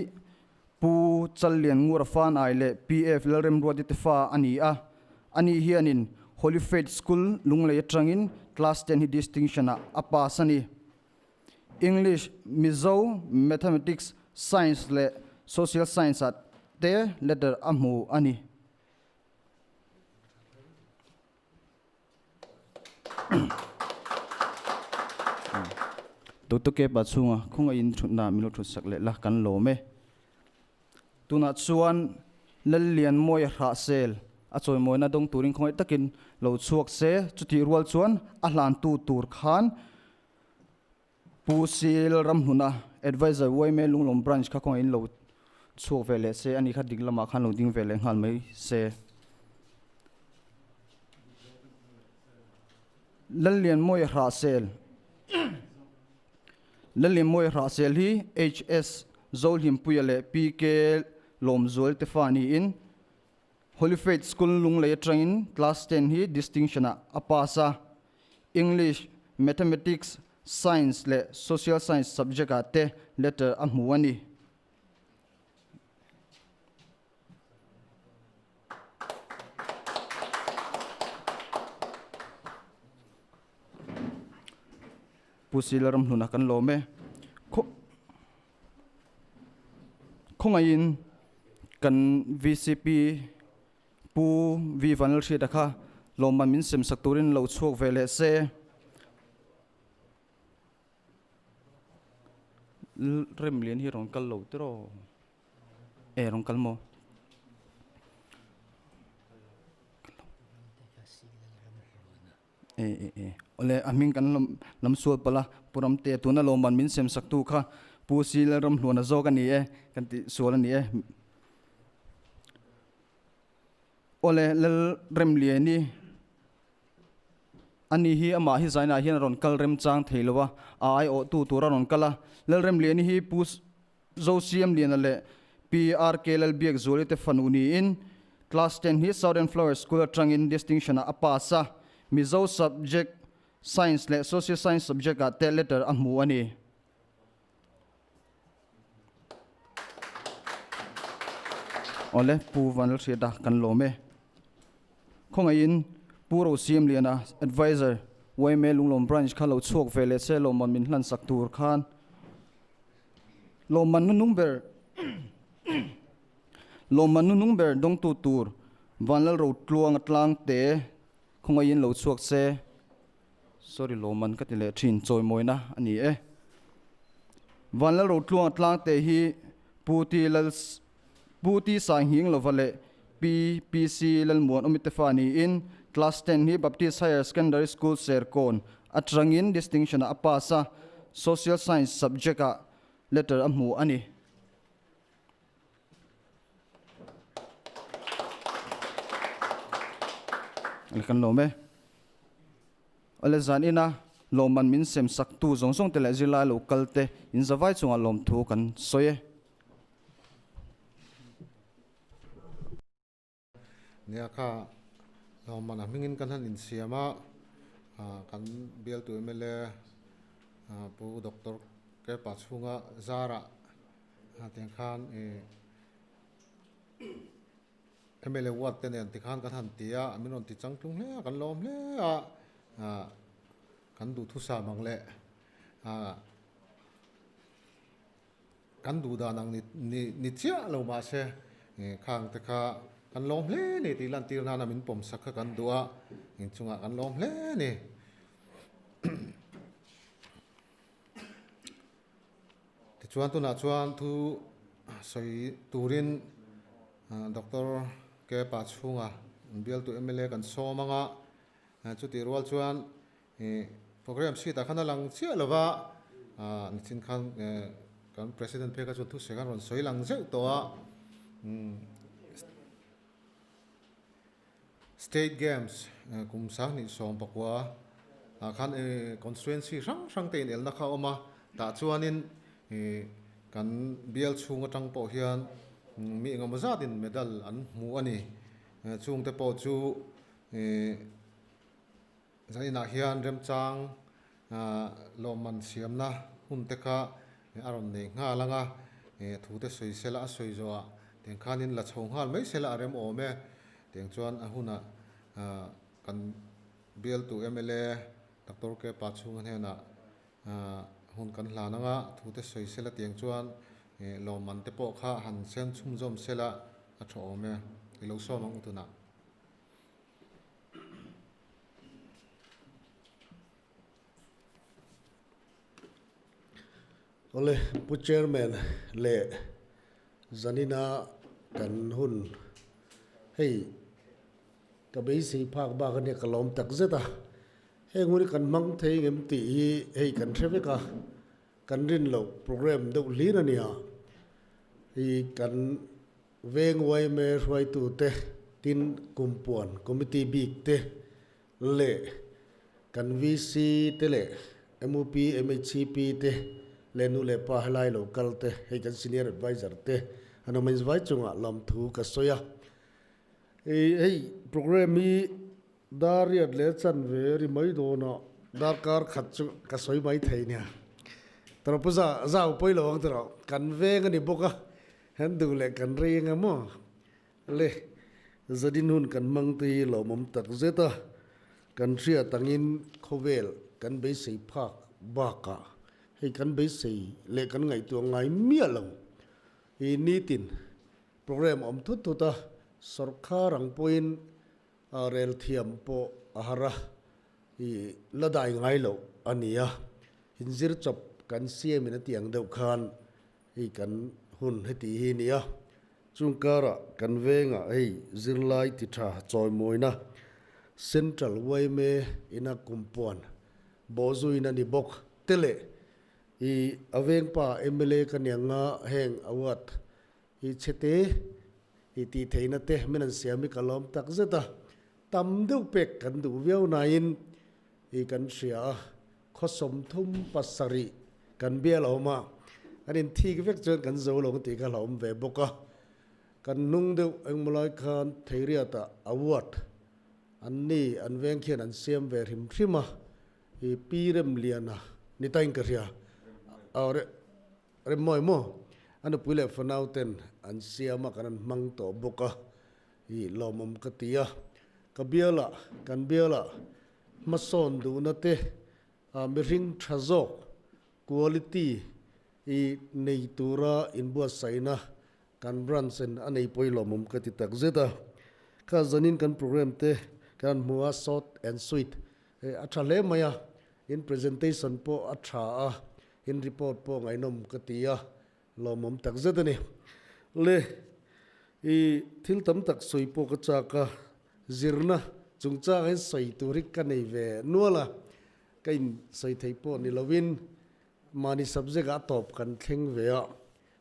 Pu Challian Ngura fan ai leh PF Lalremruati te fa a ni a. Ani hianin Holy Faith School Lunglei atangin class 10 hi distinction ah a pass a ni. English, Mizo, Mathematics, Science leh Social Science ah te letter a hmu a ni. Doctor K pa chhunga khawngaihin thutna min lo thut sak leh la kan lawm e. Tunah chuan Lallianmawia Hrahsel a chawimawina dawng turin khawngaih takin lo chhuak se, chutih rual chuan a hlantu tur khan Pu Sil Ramhluna, Adviser yma Lunglawm Branch kha kawngah in lo chhuak ve leh se, ani kha ding lamah khan lo ding ve leh nghal mai se. Lallianmawia Hrahsel Lallianmawia Hrahsel hi HS Zohlimpuia leh PK Lawmzual te fa niin Holy Faith School Lunglei atangin Class 10 hi distinction ah a pass a. English, Mathematics, Science leh Social Science subject ah te letter a hmu a ni. Pu Sila Ramhluna kan lawm e. Khawngaihin kan VCP Pu V Vanlalhriata kha Lawmman min sem sak turin lo chhuak ve leh se. Remlian hi rawn kal lo tiraw? E rawn kal maw? E e e awle a hming kan lam lam sual palh a Pu Ramte tuna lawmman min sem sak tu kha Pu Si Lalramhluana zawk a ni e kan tih sual a ni e. Awle Lalremliani Ani hi amah hi zainah hian a rawn kal remchang thei lo a, a aiawhtu tur a rawn kal a. Lalremliani hi Pu Zosiamliana leh Pi RK Lalbiakzuali te fanu niin Class ten hi Southern Flower School atangin distinction-ah a pass a, Mizo subject, Science leh Social Science subject-ah te letter a hmu a ni. Awle, Pu Vanlalhriata kan lawm e. Khawngaihin Pu Rosiamliana, Adviser, yma Lunglawm Branch kha lo chhuak ve leh se lawmman min hlan sak tur khan lawmman nunung ber lawmman nunung ber dawngtu tur Vanlalrotluanga tlangte khawngaihin lo chhuak se. Sorry lawmman ka ti leh thin chawimawina a ni e. Vanlalrotluanga tlangte hi Pu Ti Lal Pu Ti Sainghing lova leh Pi PC Lalmuan Awmitefa niin Class ten hi Baptist Higher Secondary School Serkawn atangin distinction ah a pass a, Social Science subject ah letter a hmu a ni. Ale kan lawm e. Ale zan ina lawmman min sem sak tu zawng zawng te leh zirlai lo kal te in zavai chungah lawmthu kan sawi e. Nia kha lawmman a hmingin kan han insiam a, kan bialtu mla Pu Doctor Kepa chhunga zarah tiang khan ih mla ward te nen tikhan kan han ti a, min rawn ti changtlung hle a, kan lawm hle a, kan duhthusam ang leh Kan duh dan ang ni chiah lo mahse khang te kha kan lawm hle ni tih lantir nana min pawm sak kha kan duh a, inchungah kan lawm hle ni. Tichuan tunah chuan thu sawi turin Doctor Kepa chhunga bialtu mla kan sawm anga chutih rual chuan Program sheet ah khan a lang chiah lo va, nichin khan kan President phei kha chuan thusek an rawn sawi lang zeuh tawh a, State Games kum sanghnih 19 ah khan constituency hrang hrang te inelna kha a awm a, tah chuanin kan bial chhung atang pawh hian mi engemaw zatin medal an hmu a ni, chungte pawh chu Zaninah hian remchang lawmman siamna hun te kha a rawn nei nghal ang a, thu te sawi sela a sawi zawhah tiang khanin la chho nghal mai sela a rem awm e. Tiang chuan a hunah kan bialtu mla Doctor K Pachhunga hnenah hun kan hlan ang a, thu te sawi sela tiang chuan lawmman te pawh kha han sem chhunzawm sela a tha awm e. I lo sawm ang u tunah. Awle Pu Chairman leh Zanina kan hun hei ka beisei phak bak ania ka lawm tak zet a, heng hun hi kan hmang thei ngem tih hi hei kan hre vek a, kan rin loh program deuh hlir ania, hei kan Veng yma hruaitute, tin kumpuan committee bik te leh kan VC te leh mup, MHCP te leh nu leh pa helai lo kal te, hei kan senior adviser te an awm in vai chungah lawmthu ka sawi a. Hei program hi dar riat leh chanve ri mai dawnah darkar khat chu ka sawi mai thei nia. Tawrhpu zau pawi lo ang tawrh kan veng a ni bawk a. Kan duh leh kan rei anga maw? Le, zadin hun kan hmang te hi lawmawm tak zet a, kan hriat angin khawvel kan beisei phak bakah hei kan beisei leh kan ngaihtuah ngai miah lo hi nitin program awm thut thut a, sawrkar ang pawhin. Rel thiam pawh a har a, i la dai ngai loh a ni a, inzir chawp kan siamin a tih ang deuh khan hei kan hun heti hi a ni a. Chung karah kan vengah hei zirlai ti tha chawimawina Central yma ina kumpuan bawhzuina ni bawk te leh i a vengpa mla ka niang a heng award I chhete i tih theihna te min an siam hi ka lawm tak zet a, tam deuh pek kan duh viau nain i kan hria a, khaw 37 kan bial a awm a, an inthik vek chuan kan zo lo ang tih kha hlauhawm ve bawk a, kan hnung deuh engmaw lai khan Theiriatah award an ni an veng khian an siam ve hrim hrim a, i Pi Remliana ni tain ka hria Remmawi maw? A nupui leh fanau ten an siam a, kan an hmang tawh bawk a, i lawmawm ka ti a. Ka bialah, kan bialah hmasawn duhna te, mihring tha zawk, quality, i nei tura inbuatsaihna kan branch in a nei pawi lawmawm ka ti tak zet a. Kha zanin kan program te kan hmu a, short and sweet, a tha hle mai a, in presentation pawh a tha a, In report pawh ngaihnawm ka ti a, lawmawm tak zet a ni. Le, i thil tam tak sawi pawh ka chak a, zirna chungchang hian sawi tur hi ka nei ve nual a, ka in sawi theih pawh ni lovin mahni subject ah a tawp kan thleng ve a,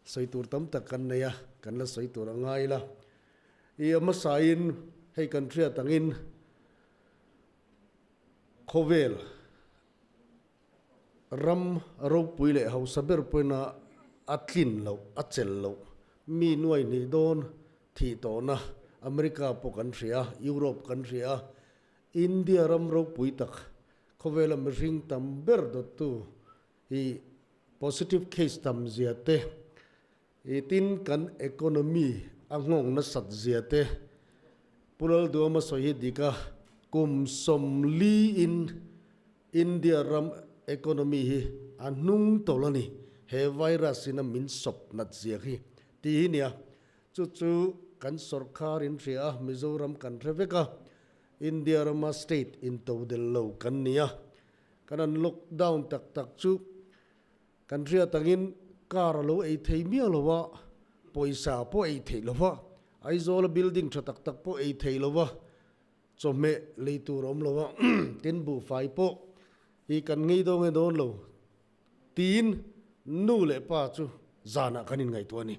sawi tur tam tak kan nei a, kan la sawi tur a ngai la. I a hmasain hei kan hriat angin khawvel Ram ropui leh hausa ber pawina a tlin loh, a chelh loh, mi nuai hnih dawn thih tawhna America pawh kan hria, Europe kan hria, India ram ropui tak khawvela mihring tam ber dawttu hi positive case tam zia te, i tin kan economy a nghawng nasat zia te, Pu Lalduama sawi hi dik a, kum 40 in India ram economy hi a hnung tawlh a ni, he virus in a min sawp nat zia hi tih hi nia. Chu chu kan sorkar in hria a, Mizoram kan hre vek a, India rama state in to del lo kan ni a, kan an lockdown tak tak chu kan hriat angin car a lo ei thei miah lo a, pawisa pawh ei theih lo va, Aizawl a building tha tak tak pawh ei thei lo va, Chawhmeh lei tur a awm lo a, tin buhfai pawh hi kan ngei dawn nge dawn lo tiin nu leh pa chu zanah kan inngaihtuah a ni.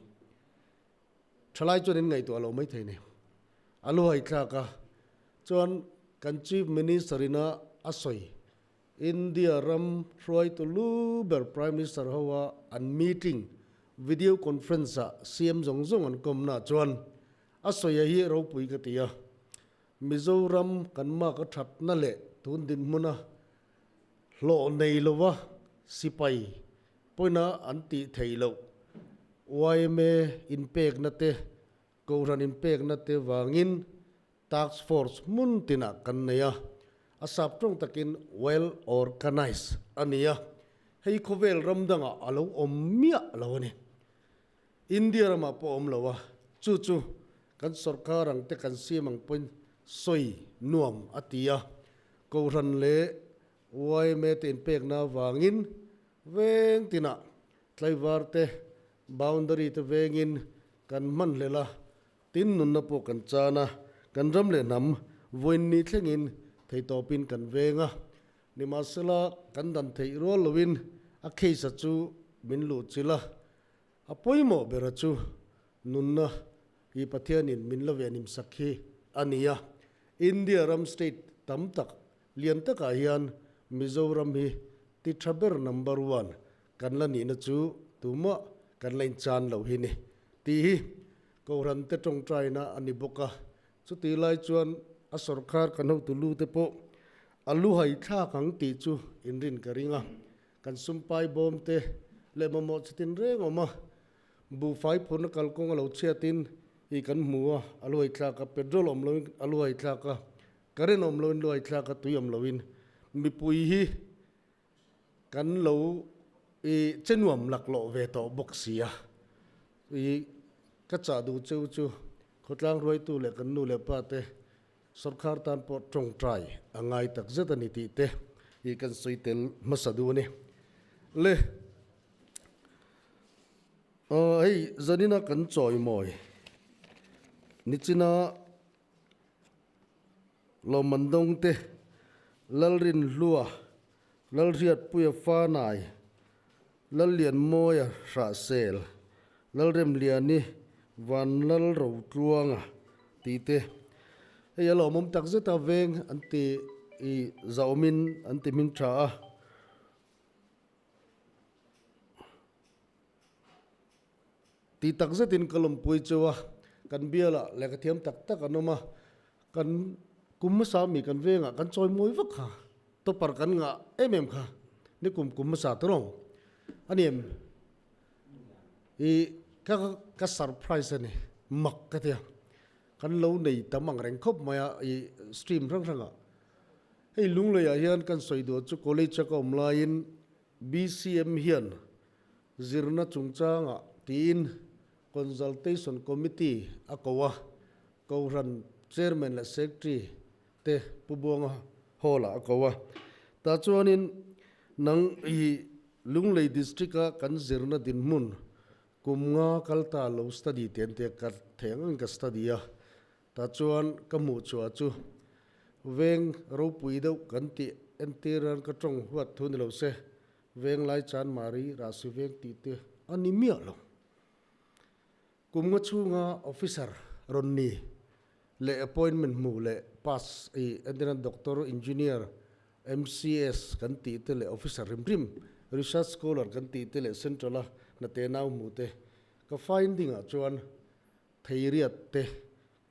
Thalai chuan inngaihtuah lo maithei ni. A lu haithlak a, chuan kan Chief Minister ina a sawi India ram hruaitu lu ber Prime Minister hoa an meeting video conference ah CM zawng zawng an kawmna chuan A sawi a hi ropui ka ti a, Mizoram kan mak a thatna leh tun dinhmuna hlawh nei lova sipai pawina an tih theih loh yma inpekna te, Kohhran inpekna te vangin Task Force hmun tinah kan nei a, a sap tawng takin well organized a ni a, hei khawvel ram dangah a lo awm miah lo a ni. India ramah pawh awm lo a, chu chu kan sorkar ang te kan siam ang pawhin sawi nuam a ti a, Kohhran leh yma te inpekna avangin veng tinah tlaivar te boundary te vengin kan hman hlel a, tin nunna pawh kan chan a, kan ram leh hnam vawiin thlengin theitawpin kan veng a, nimahsela kan dan theih rual loin a case a chu min luhchilh a. A pawimawh bera chu nunna hi Pathianin min la ve nimsak hi a ni a. India ram state tam tak lian takah hian Mizoram hi ti tha ber number one kan la nihna chu tumah kan la inchan lo hi ni tih hi Kohhran te tawngtaina a ni bawk a. Chutih lai chuan a sorkar kan hotu lu te pawh a lu hai thlak ang tih chu inrin ka ring a. Kan sumpai bawm te leh mamawh chitin reng awm a, buhfai phurna kalkawng a lo chhiatin i kan hmu a, a luai thlak a, petrol awm loin a luai thlak a, current awm loin luai thlak a, tui awm loin mipui hi kan lo i che nuam laklawh ve tawh bawk si a. I ka chah duh cheu chu khawtlang ruaitu leh kan nu leh pa te. Sorkar tan pawh tawngtai a ngai tak zet a ni tih te hi kan sawi tel hmasa duh a ni. Le, hei zanina kan chawimawi nichina Lawmman Dawngte, Lalrinhlua, Lalhriatpuia Fanai, Lallianmawia Hrahsel, Lalremliani, Vanlalrotluanga tih te. Hei a lawmawm tak zet a veng an ti i zahawmin an ti hming tha a. Ti tak zetin ka lawmpui cheu a, kan bialah lehkha thiam tak tak an awm a, kan kum hmasa mi kan vengah kan chawi mawi vak kha, topper kan ngah em em kha, ni kum kum hmasa te rawng a ni em? I ka ka surprise a ni, mak ka tia, kan lo nei tam ang reng khawp mai a i stream hrang hrangah. Hei Lungleiah hian kan sawi duh chu college a ka awm laiin BCM hian Zirna chungchangah tiin Consultation Committee a ko a, Kohhran Chairman leh Secretary te Pu Buanga Hall-ah a ko a. Tah chuanin nang hi Lunglei District-a kan zirna dinhmun kum nga kal ta lo study te an tia ka thei ang ang ka study a. Tah chuan ka hmuh chhuah chu veng ropui deuh kan tih entir an ka tawng huat thu ni lo se Venglai Chanmari Rahsi Veng tih te a ni miah lo. Kum nga chhunga officer rawn ni leh appointment hmuh leh pass i entirna doctor, engineer, MCS kan tih te leh officer hrim hrim, research scholar kan tih te leh central a hna te nau hmuh te ka finding ah chuan Theiriat te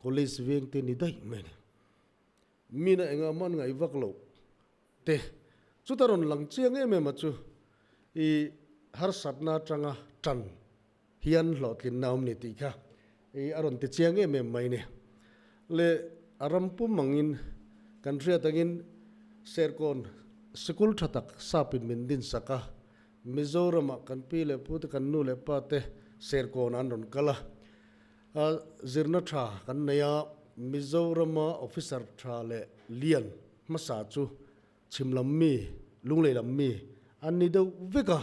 college veng te ni daih mai a ni. Mina engah man ngaih vak loh te chuta rawn lang chiang em em a chu i harsatna atanga tan hian hlawhtlinna a awm ni tih kha i a rawn ti chiang em em mai ni. Le a ram pum angin kan hriat angin Serkawn sikul tha tak sapin min din sak a, Mizoramah kan pi leh pu te kan nu leh pa te Serkawn an rawn kal a, zirna tha kan nei a, Mizorama officer tha leh lian hmasa chu chhim lam mi, lunglei lam mi an ni deuh vek a.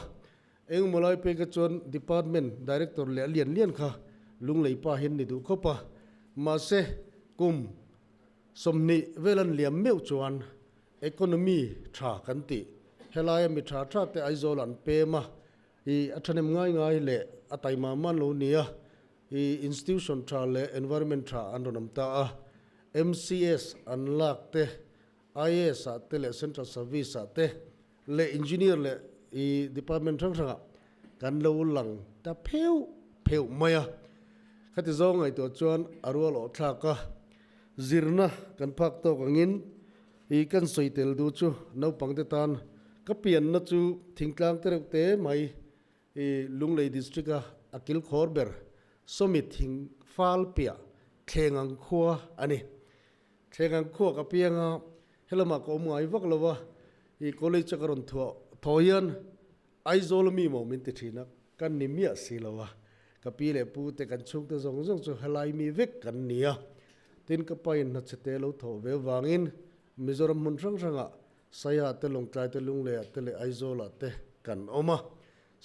Engemaw lai peka chuan department director leh a lian lian kha lunglei pa hian ni duh khawp a. Mahse, kum 20 vel an liam meuh chuan economy tha kan tih. Helaia mi tha tha te Aizawl an pem a, i a thahnem ngai ngai leh a taima man lo nia. I institution tha leh environment tha an rawn awm ta a, MCS an lak te, IAS ah te leh Central Service ah te leh Engineer leh i department hrang hrangah kan lo lang ta pheuh pheuh mai a. Khati zawng ngaihtuah chuan a rual awh thlak a, zirna kan phak tawk angin i kan sawi tel duh chu naupangte tan ka pianna chu thingtlang te reuh te mai I Lunglei District a a kilkhawr ber Sawmi thing fal piah Thleng ang khua a ni. Thleng ang khua ka piang a, helamah ka awm ngai vak lo a, i college a ka rawn thuah thaw hian Aizawl ami maw min ti thin a, ka ni miah si lo a, ka pi leh pu te kan chhungte zawng zawng chu helai mi vek kan ni a, tin ka pa in hnachhe te lo thawh ve vangin Mizoram hmun hrang hrangah Saia te, Lawngtlai te, Lungleiah te leh Aizawlah te kan awm a.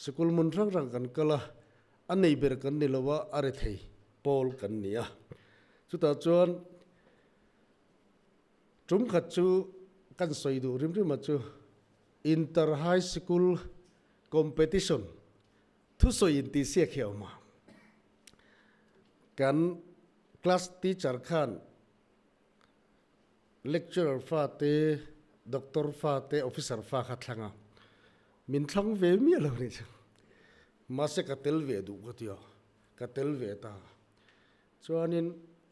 Sikul hmun hrang hrang kan kal a, a nei ber kan ni lo a, a rethei pawl kan ni a. Chutah chuan tum khat chu kan sawi duh rim rim a chu Inter High Sikul Competition thusawi intihsiak hi a awm a. Kan class teacher khan Lecturer fa te, doctor fa te, officer fa kha thlang a, min thlang ve miah lo nih chu. Mahse ka tel ve duh ka ti a, ka tel ve ta. Chuanin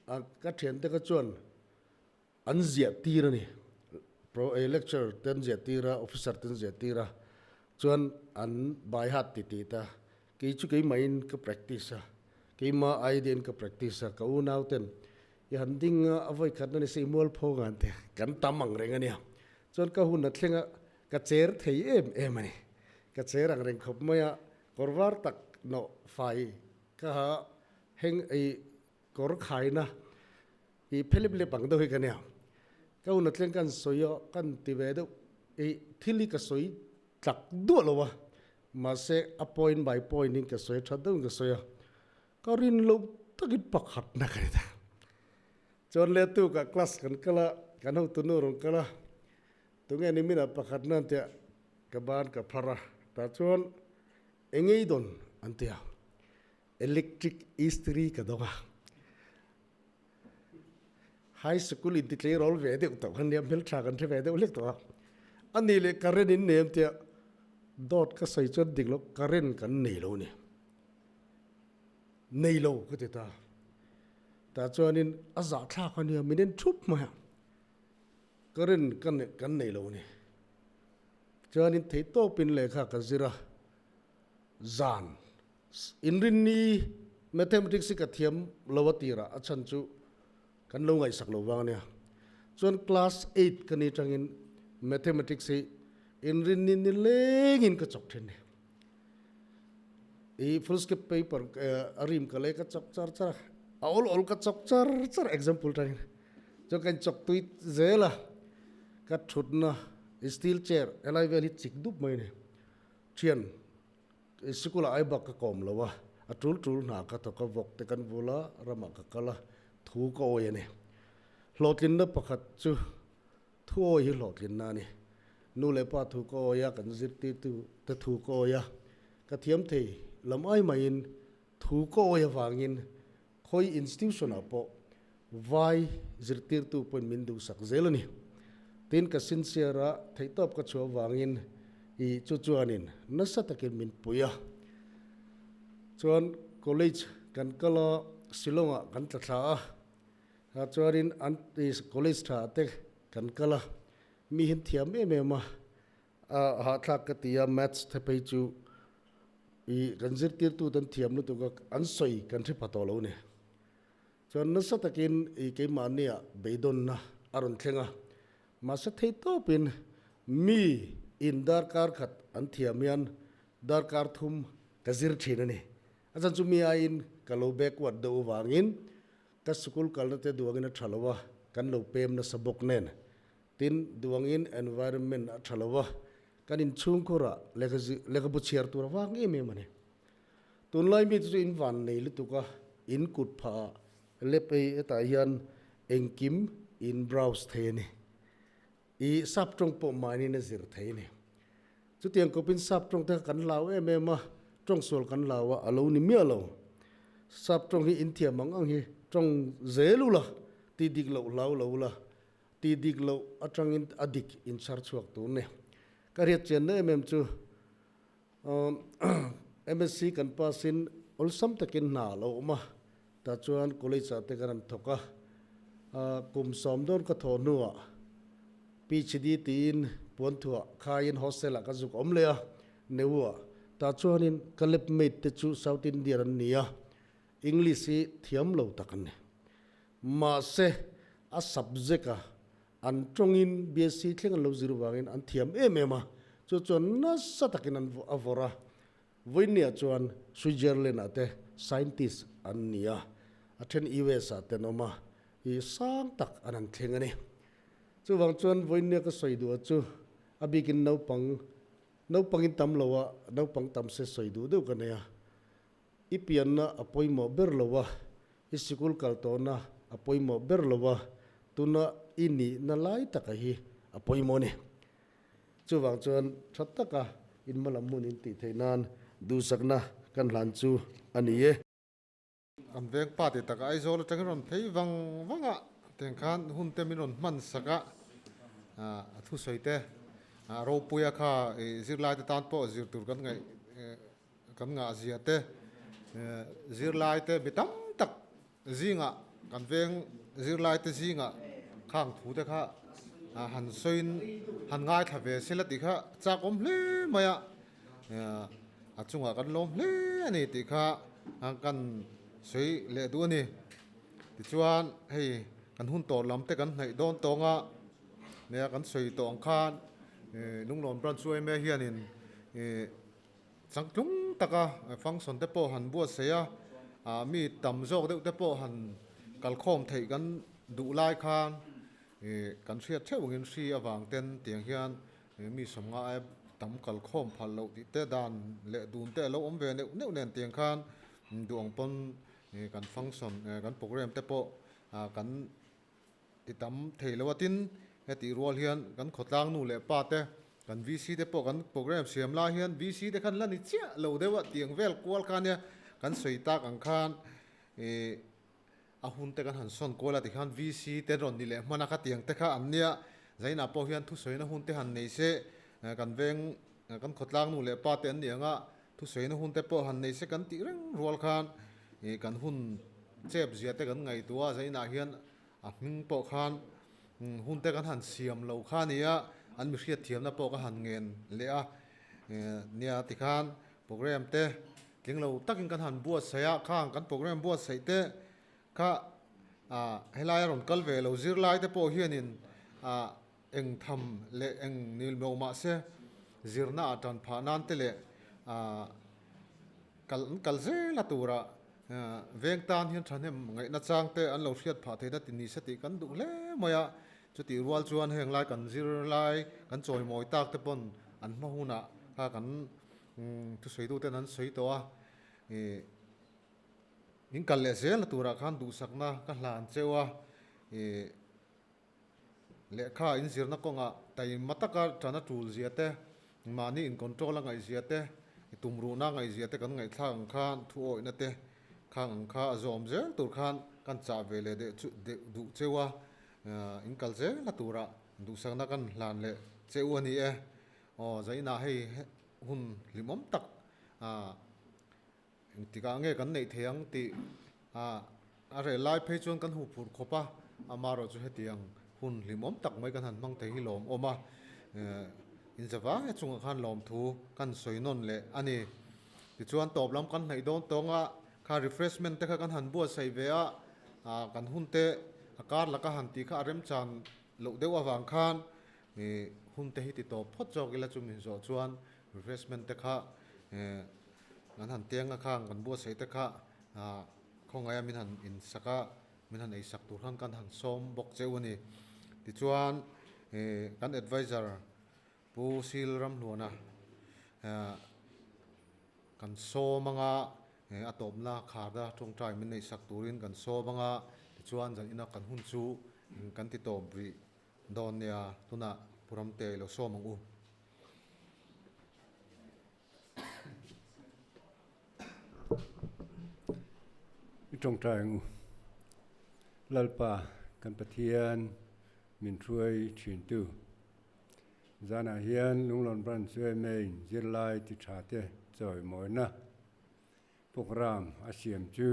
a ka thiante kha chuan an ziah tir a ni, pro lecturer te an ziah tir a, officer te an ziah tir a, chuan an by heart ti ti ta. Kei chu keimahin ka practice a, keima idea in ka practice a, ka unau ten I han ding a, a vawi khatna ni se i mual pho ngan te kan tam ang reng a nia. Chuan ka hun a thleng a, ka cher thei em em a ni. Ka cher ang reng khawp mai a, kawr var tak nawh fai ka ha heng i kawr khaina i phe lep lep ang deuh hi ka nia. Ka hun a thleng kan sawi a, kan ti ve deuh i thil hi ka sawi tlak duah lo a, mahse a point by point in ka sawi a, tha deuhin ka sawi a, ka rin loh takin pakhatna ka ni ta. Chuan lehtukah class kan kal a, kan hotu nu rawn kal a, tunge ni minah pakhatna an tia, ka ban ka phar a, tah chuan eng ei dawn an ti a, electric istiri ka dawng a. High school in ti tleirawl ve deuh tawh khan nia hmeltha kan hre ve deuh hlek tawh a, a nih leh current in nei em tia dawt ka sawi chuan dik lo current kan nei lo ni, nei lo ka ti ta, tah chuanin a zahthlak a nia min en thup mai a, current ka kan nei lo ni, chuanin theihtawpin lehkha ka zir a, zan Inrinni Mathematics hi ka thiam lo a tirah a chhan chu kan lo ngaihsak lo vang a nia. Chuan class eight ka ni tangin Mathematics hi inrinni ni lengin ka chawk thin ni. I full script paper a rim ka lei ka chawk char char a, a awl awl ka chawk char char example tangin. Chuan ka inchawk tui zel a, ka thutna steel chair helai vel hi chik dup mai a ni. Thian. Sikula ai bak ka kawm lo a, a tul tul hna ka thawk a, vawk te kan vul a, ramah ka kal a, thu ka awi a ni. Hlawhtlinna pakhat chu thu awi hi hlawhtlinna a ni. Nu leh pa thu ka awi a, kan zirtirtu te thu ka awi a, ka thiam thei lam ai maiin thu ka awi avangin khawi institution ah pawh vai zirtirtu pawhin min duhsak zel a ni. Tin, ka sincere a, theihtawp ka chhuah avangin i chu chuanin nasa takin min pui a. Chuan college kan kal a, Shillong ah kan tla thla a, ah chuanin an college tha te kan kal a, mi hin thiam em em a, a hahthlak ka ti a, maths te phei chu i kan zirtirtu ten thiam lutuk a, an sawi kan hre pha tawh lo ni. Chuan nasa takin i keimahnia beidawnna a rawn thleng a, mahse thei tawpin mi in darkar khat an thiam hian darkar thum ka zir thin a ni. A chan chu mi aiin ka lo backward deuh avangin ka sikul kalna te duangin a tha lo a, kan lo pem nasa bawk nen. Tin, duangin environment a tha lo a, kan inchhungkhurah lehkhabu chhiar tur avang em em a ni. Tunlai mi te chu in van nei lutuk a, in kut phah ah lep ei hetah hian engkim in browse thei a ni. I sap tawng pawh mahni in a zir thei a ni. Chutiang kawpin sap tawng te kha kan hlau em em a, tawng sual kan hlau a, a lo ni miah lo. Sap tawng hi in thiam ang ang hi tawng zel ula, ti dik loh hlau lo ula, ti dik loh atangin a dik in chhar chhuak tur ni. Ka hriat chianna em em chu MSc kan pass in awlsam takin hna a lo awm a, tah chuan college ah te kan han thawk a, kum sawm dawn ka thawh hnuah PhD tiin puanthuah khaiin hostel ah ka zuk awm leh a, Neu ah. Tah chuanin ka lab mate te chu South Indian an ni a, English hi thiam lo tak an ni. Mahse a subject a An tawngin BSc thleng an lo zir vangin an thiam em em a, chu chuan nasa takin an a vawrh a. Vawinia chuan Switzerland ah te scientist an ni a, a then US ah te an awm a, i sang tak an han thleng a ni. Chuvang chuan vawinia ka sawi duh chu a bikin naupang, naupangin tam lo a, naupang tam se sawi duh deuh ka nei a. I pianna a pawimawh ber lo a, i sikul kal tawhna a pawimawh ber lo a, tuna i nihna lai taka hi a pawimawh a ni. Chuvang chuan tha taka inhmalam hmun in tih theih nan duhsakna kan hlan chu a ni e. An veng pa ti taka Aizawl atangin rawn phei vang vang a, tiang khan hun te min rawn hman sak a, a thusawi te a ropuia kha zirlai te tan pawh zir tur kan ngaih Kan ngah zia te, zirlai te mi tam tak zingah kan veng zirlai te zingah khang thu te kha han sawiin han ngaithla ve sela tih kha chak awm hle mai a, a chungah kan lawm hle a ni tih kha kan sawi leh duh a ni. Tichuan hei kan hun tawh lam te kan hnaih dawn tawng a, nia kan sawi tawh ang khan Lunglawn Branch yma hianin Changtlung taka function te pawh han buatsaih a, ah mi tam zawk deuh te pawh han kalkhawm theih kan duh lai khan Kan hriat theuh angin hri avang ten tiang hian mi sawmnga aia tam kal khawm phal loh tih te dan leh dun te a lo awm ve neuh neuh nen tiang khan duh ang pawn kan function kan program te pawh kan ti tam thei lo a. Tin, hetih rual hian kan khawtlang nu leh pa te kan VC te pawh kan program siam lai hian VC te khan la ni chiah lo deuh a tiang vel kual kha nia kan sawi tak ang khan A hun te kan han sawn kual a tikhan VC te rawn ni leh hman a kha tiang te kha an nia. Zainah pawh hian thusawina hun te han nei se, kan veng kan khawtlang nu leh pa te an ni ang a, thusawina hun te pawh han nei se kan tih reng rual khan kan hun chep zia te kan ngaihtuah a, Zainah hian a hming pawh khan hun te kan han siam lo kha a ni a, an mi hriatthiamna pawh ka han ngen leh a nia tikhan program te Tling lo takin kan han buatsaih a, khang kan program buatsaih te kha ah helai a rawn kal ve lo zirlai te pawh hianin ah eng tham leh eng nil lo mah se zirna ah tan phah nan te leh ah kal an kal zel a turah veng tan hian thahnem ngaihna chang te an lo hriat phah theihna ti ni se tih kan duh hle mai a, chutih rual chuan heng lai kan zirlai kan chawimawi tak te pawn an hma hunah kha kan Thusawitu ten an sawi tawh a, ih in kal leh zel na turah khan duhsakna ka hlan cheu a, ih lehkha in zirna kawngah taima taka tana tul zia te, mahni in control a ngaih zia te, tumruhna a ngaih zia te kan ngaihthlak ang khan thu awihna te khang ang kha a zawm zel tur khan kan chah ve leh deuh chu deuh duh cheu a, in kal zel na turah duhsakna kan hlan leh cheu a ni e. Aw zainah hei hun hlimawm tak engtikah nge kan neih thei ang tih a reh lai phei chuan kan huh phur khawp a, amaherawh chu hetiang hun hlimawm tak mai kan han hmang thei hi lawmawm a, inzavai chungah khan lawmthu kan sawi nawn leh a ni. Tichuan tawp lam kan hnaih dawn tawng a, kha refreshment te kha kan han buatsaih ve a, kan hun te a kar laka han tih kha a remchan loh deuh avang khan Ih hun te hi ti tawp phawt zawk ila chu min zawh chuan refreshment te kha eh kan han teng a khang kan buatsaih te kha ah khawngaih a min han in sak a min han ei sak tur khan kan han sawm bawk cheu a ni. Tichuan eh kan advisor Pu Sil Ramhluana eh kan sawm anga eh a tawpna khar a tawngtai min neih sak turin kan sawm anga tichuan zan ina kan hun chu kan ti tawp rih. Dawn nia, tunah Pu Ramte i lo sawm ang u. I tawngtai ang u. Lalpa kan Pathian min hruai thintu. Zanah hian Lunglawn Branch yma in zirlai ti tha te chawimawina programme a siam chu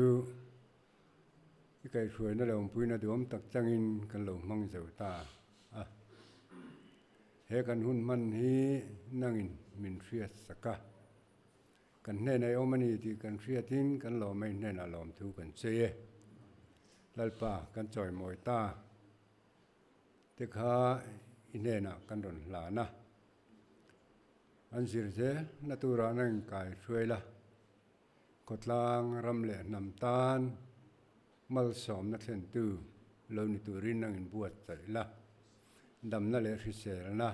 I kaihhruaina leh awmpuina duhawm tak changin kan lo hmang zo ta a. He kan hun hman hi nangin min hriat sak a. Kan hnenah i awm a ni tih kan hriatin kan lawmei hnenah lawmthu kan chei e. Lalpa kan chawimawi ta te kha i hnenah kan rawn hlan a. An zir zel na turah nangin kaihhruai la. Khawtlang ram leh hnam tan malsawmna thlentu lo ni turin ang inbuatsaih la, damna leh hriselna,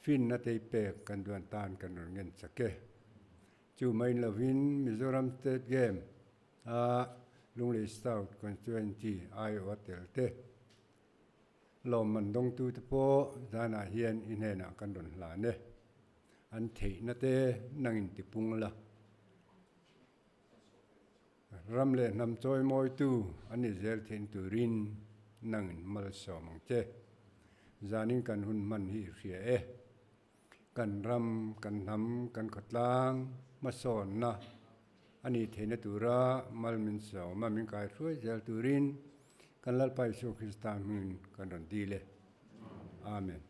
finna tei pek kan duan tan kan rawn ngen chak e. Chu mai lovin Mizoram State Game a Lunglei South Constituency aiawh a tel te, lawmman dawngtute pawh zanah hian i hnenah kan rawn hlan e. An theihna te nangin tipung la. Ram leh hnam chawimawitu an ni zel theih turin nangin malsawm ang che. Zanin kan hun hman hi i hria e. Kan ram, kan hnam, kan khawtlang hmasawnna a nih theihna tura mal min sawm a, min kaihruai zel turin kan Lalpa Isua Krista hmingin kan rawn dil e. Amen.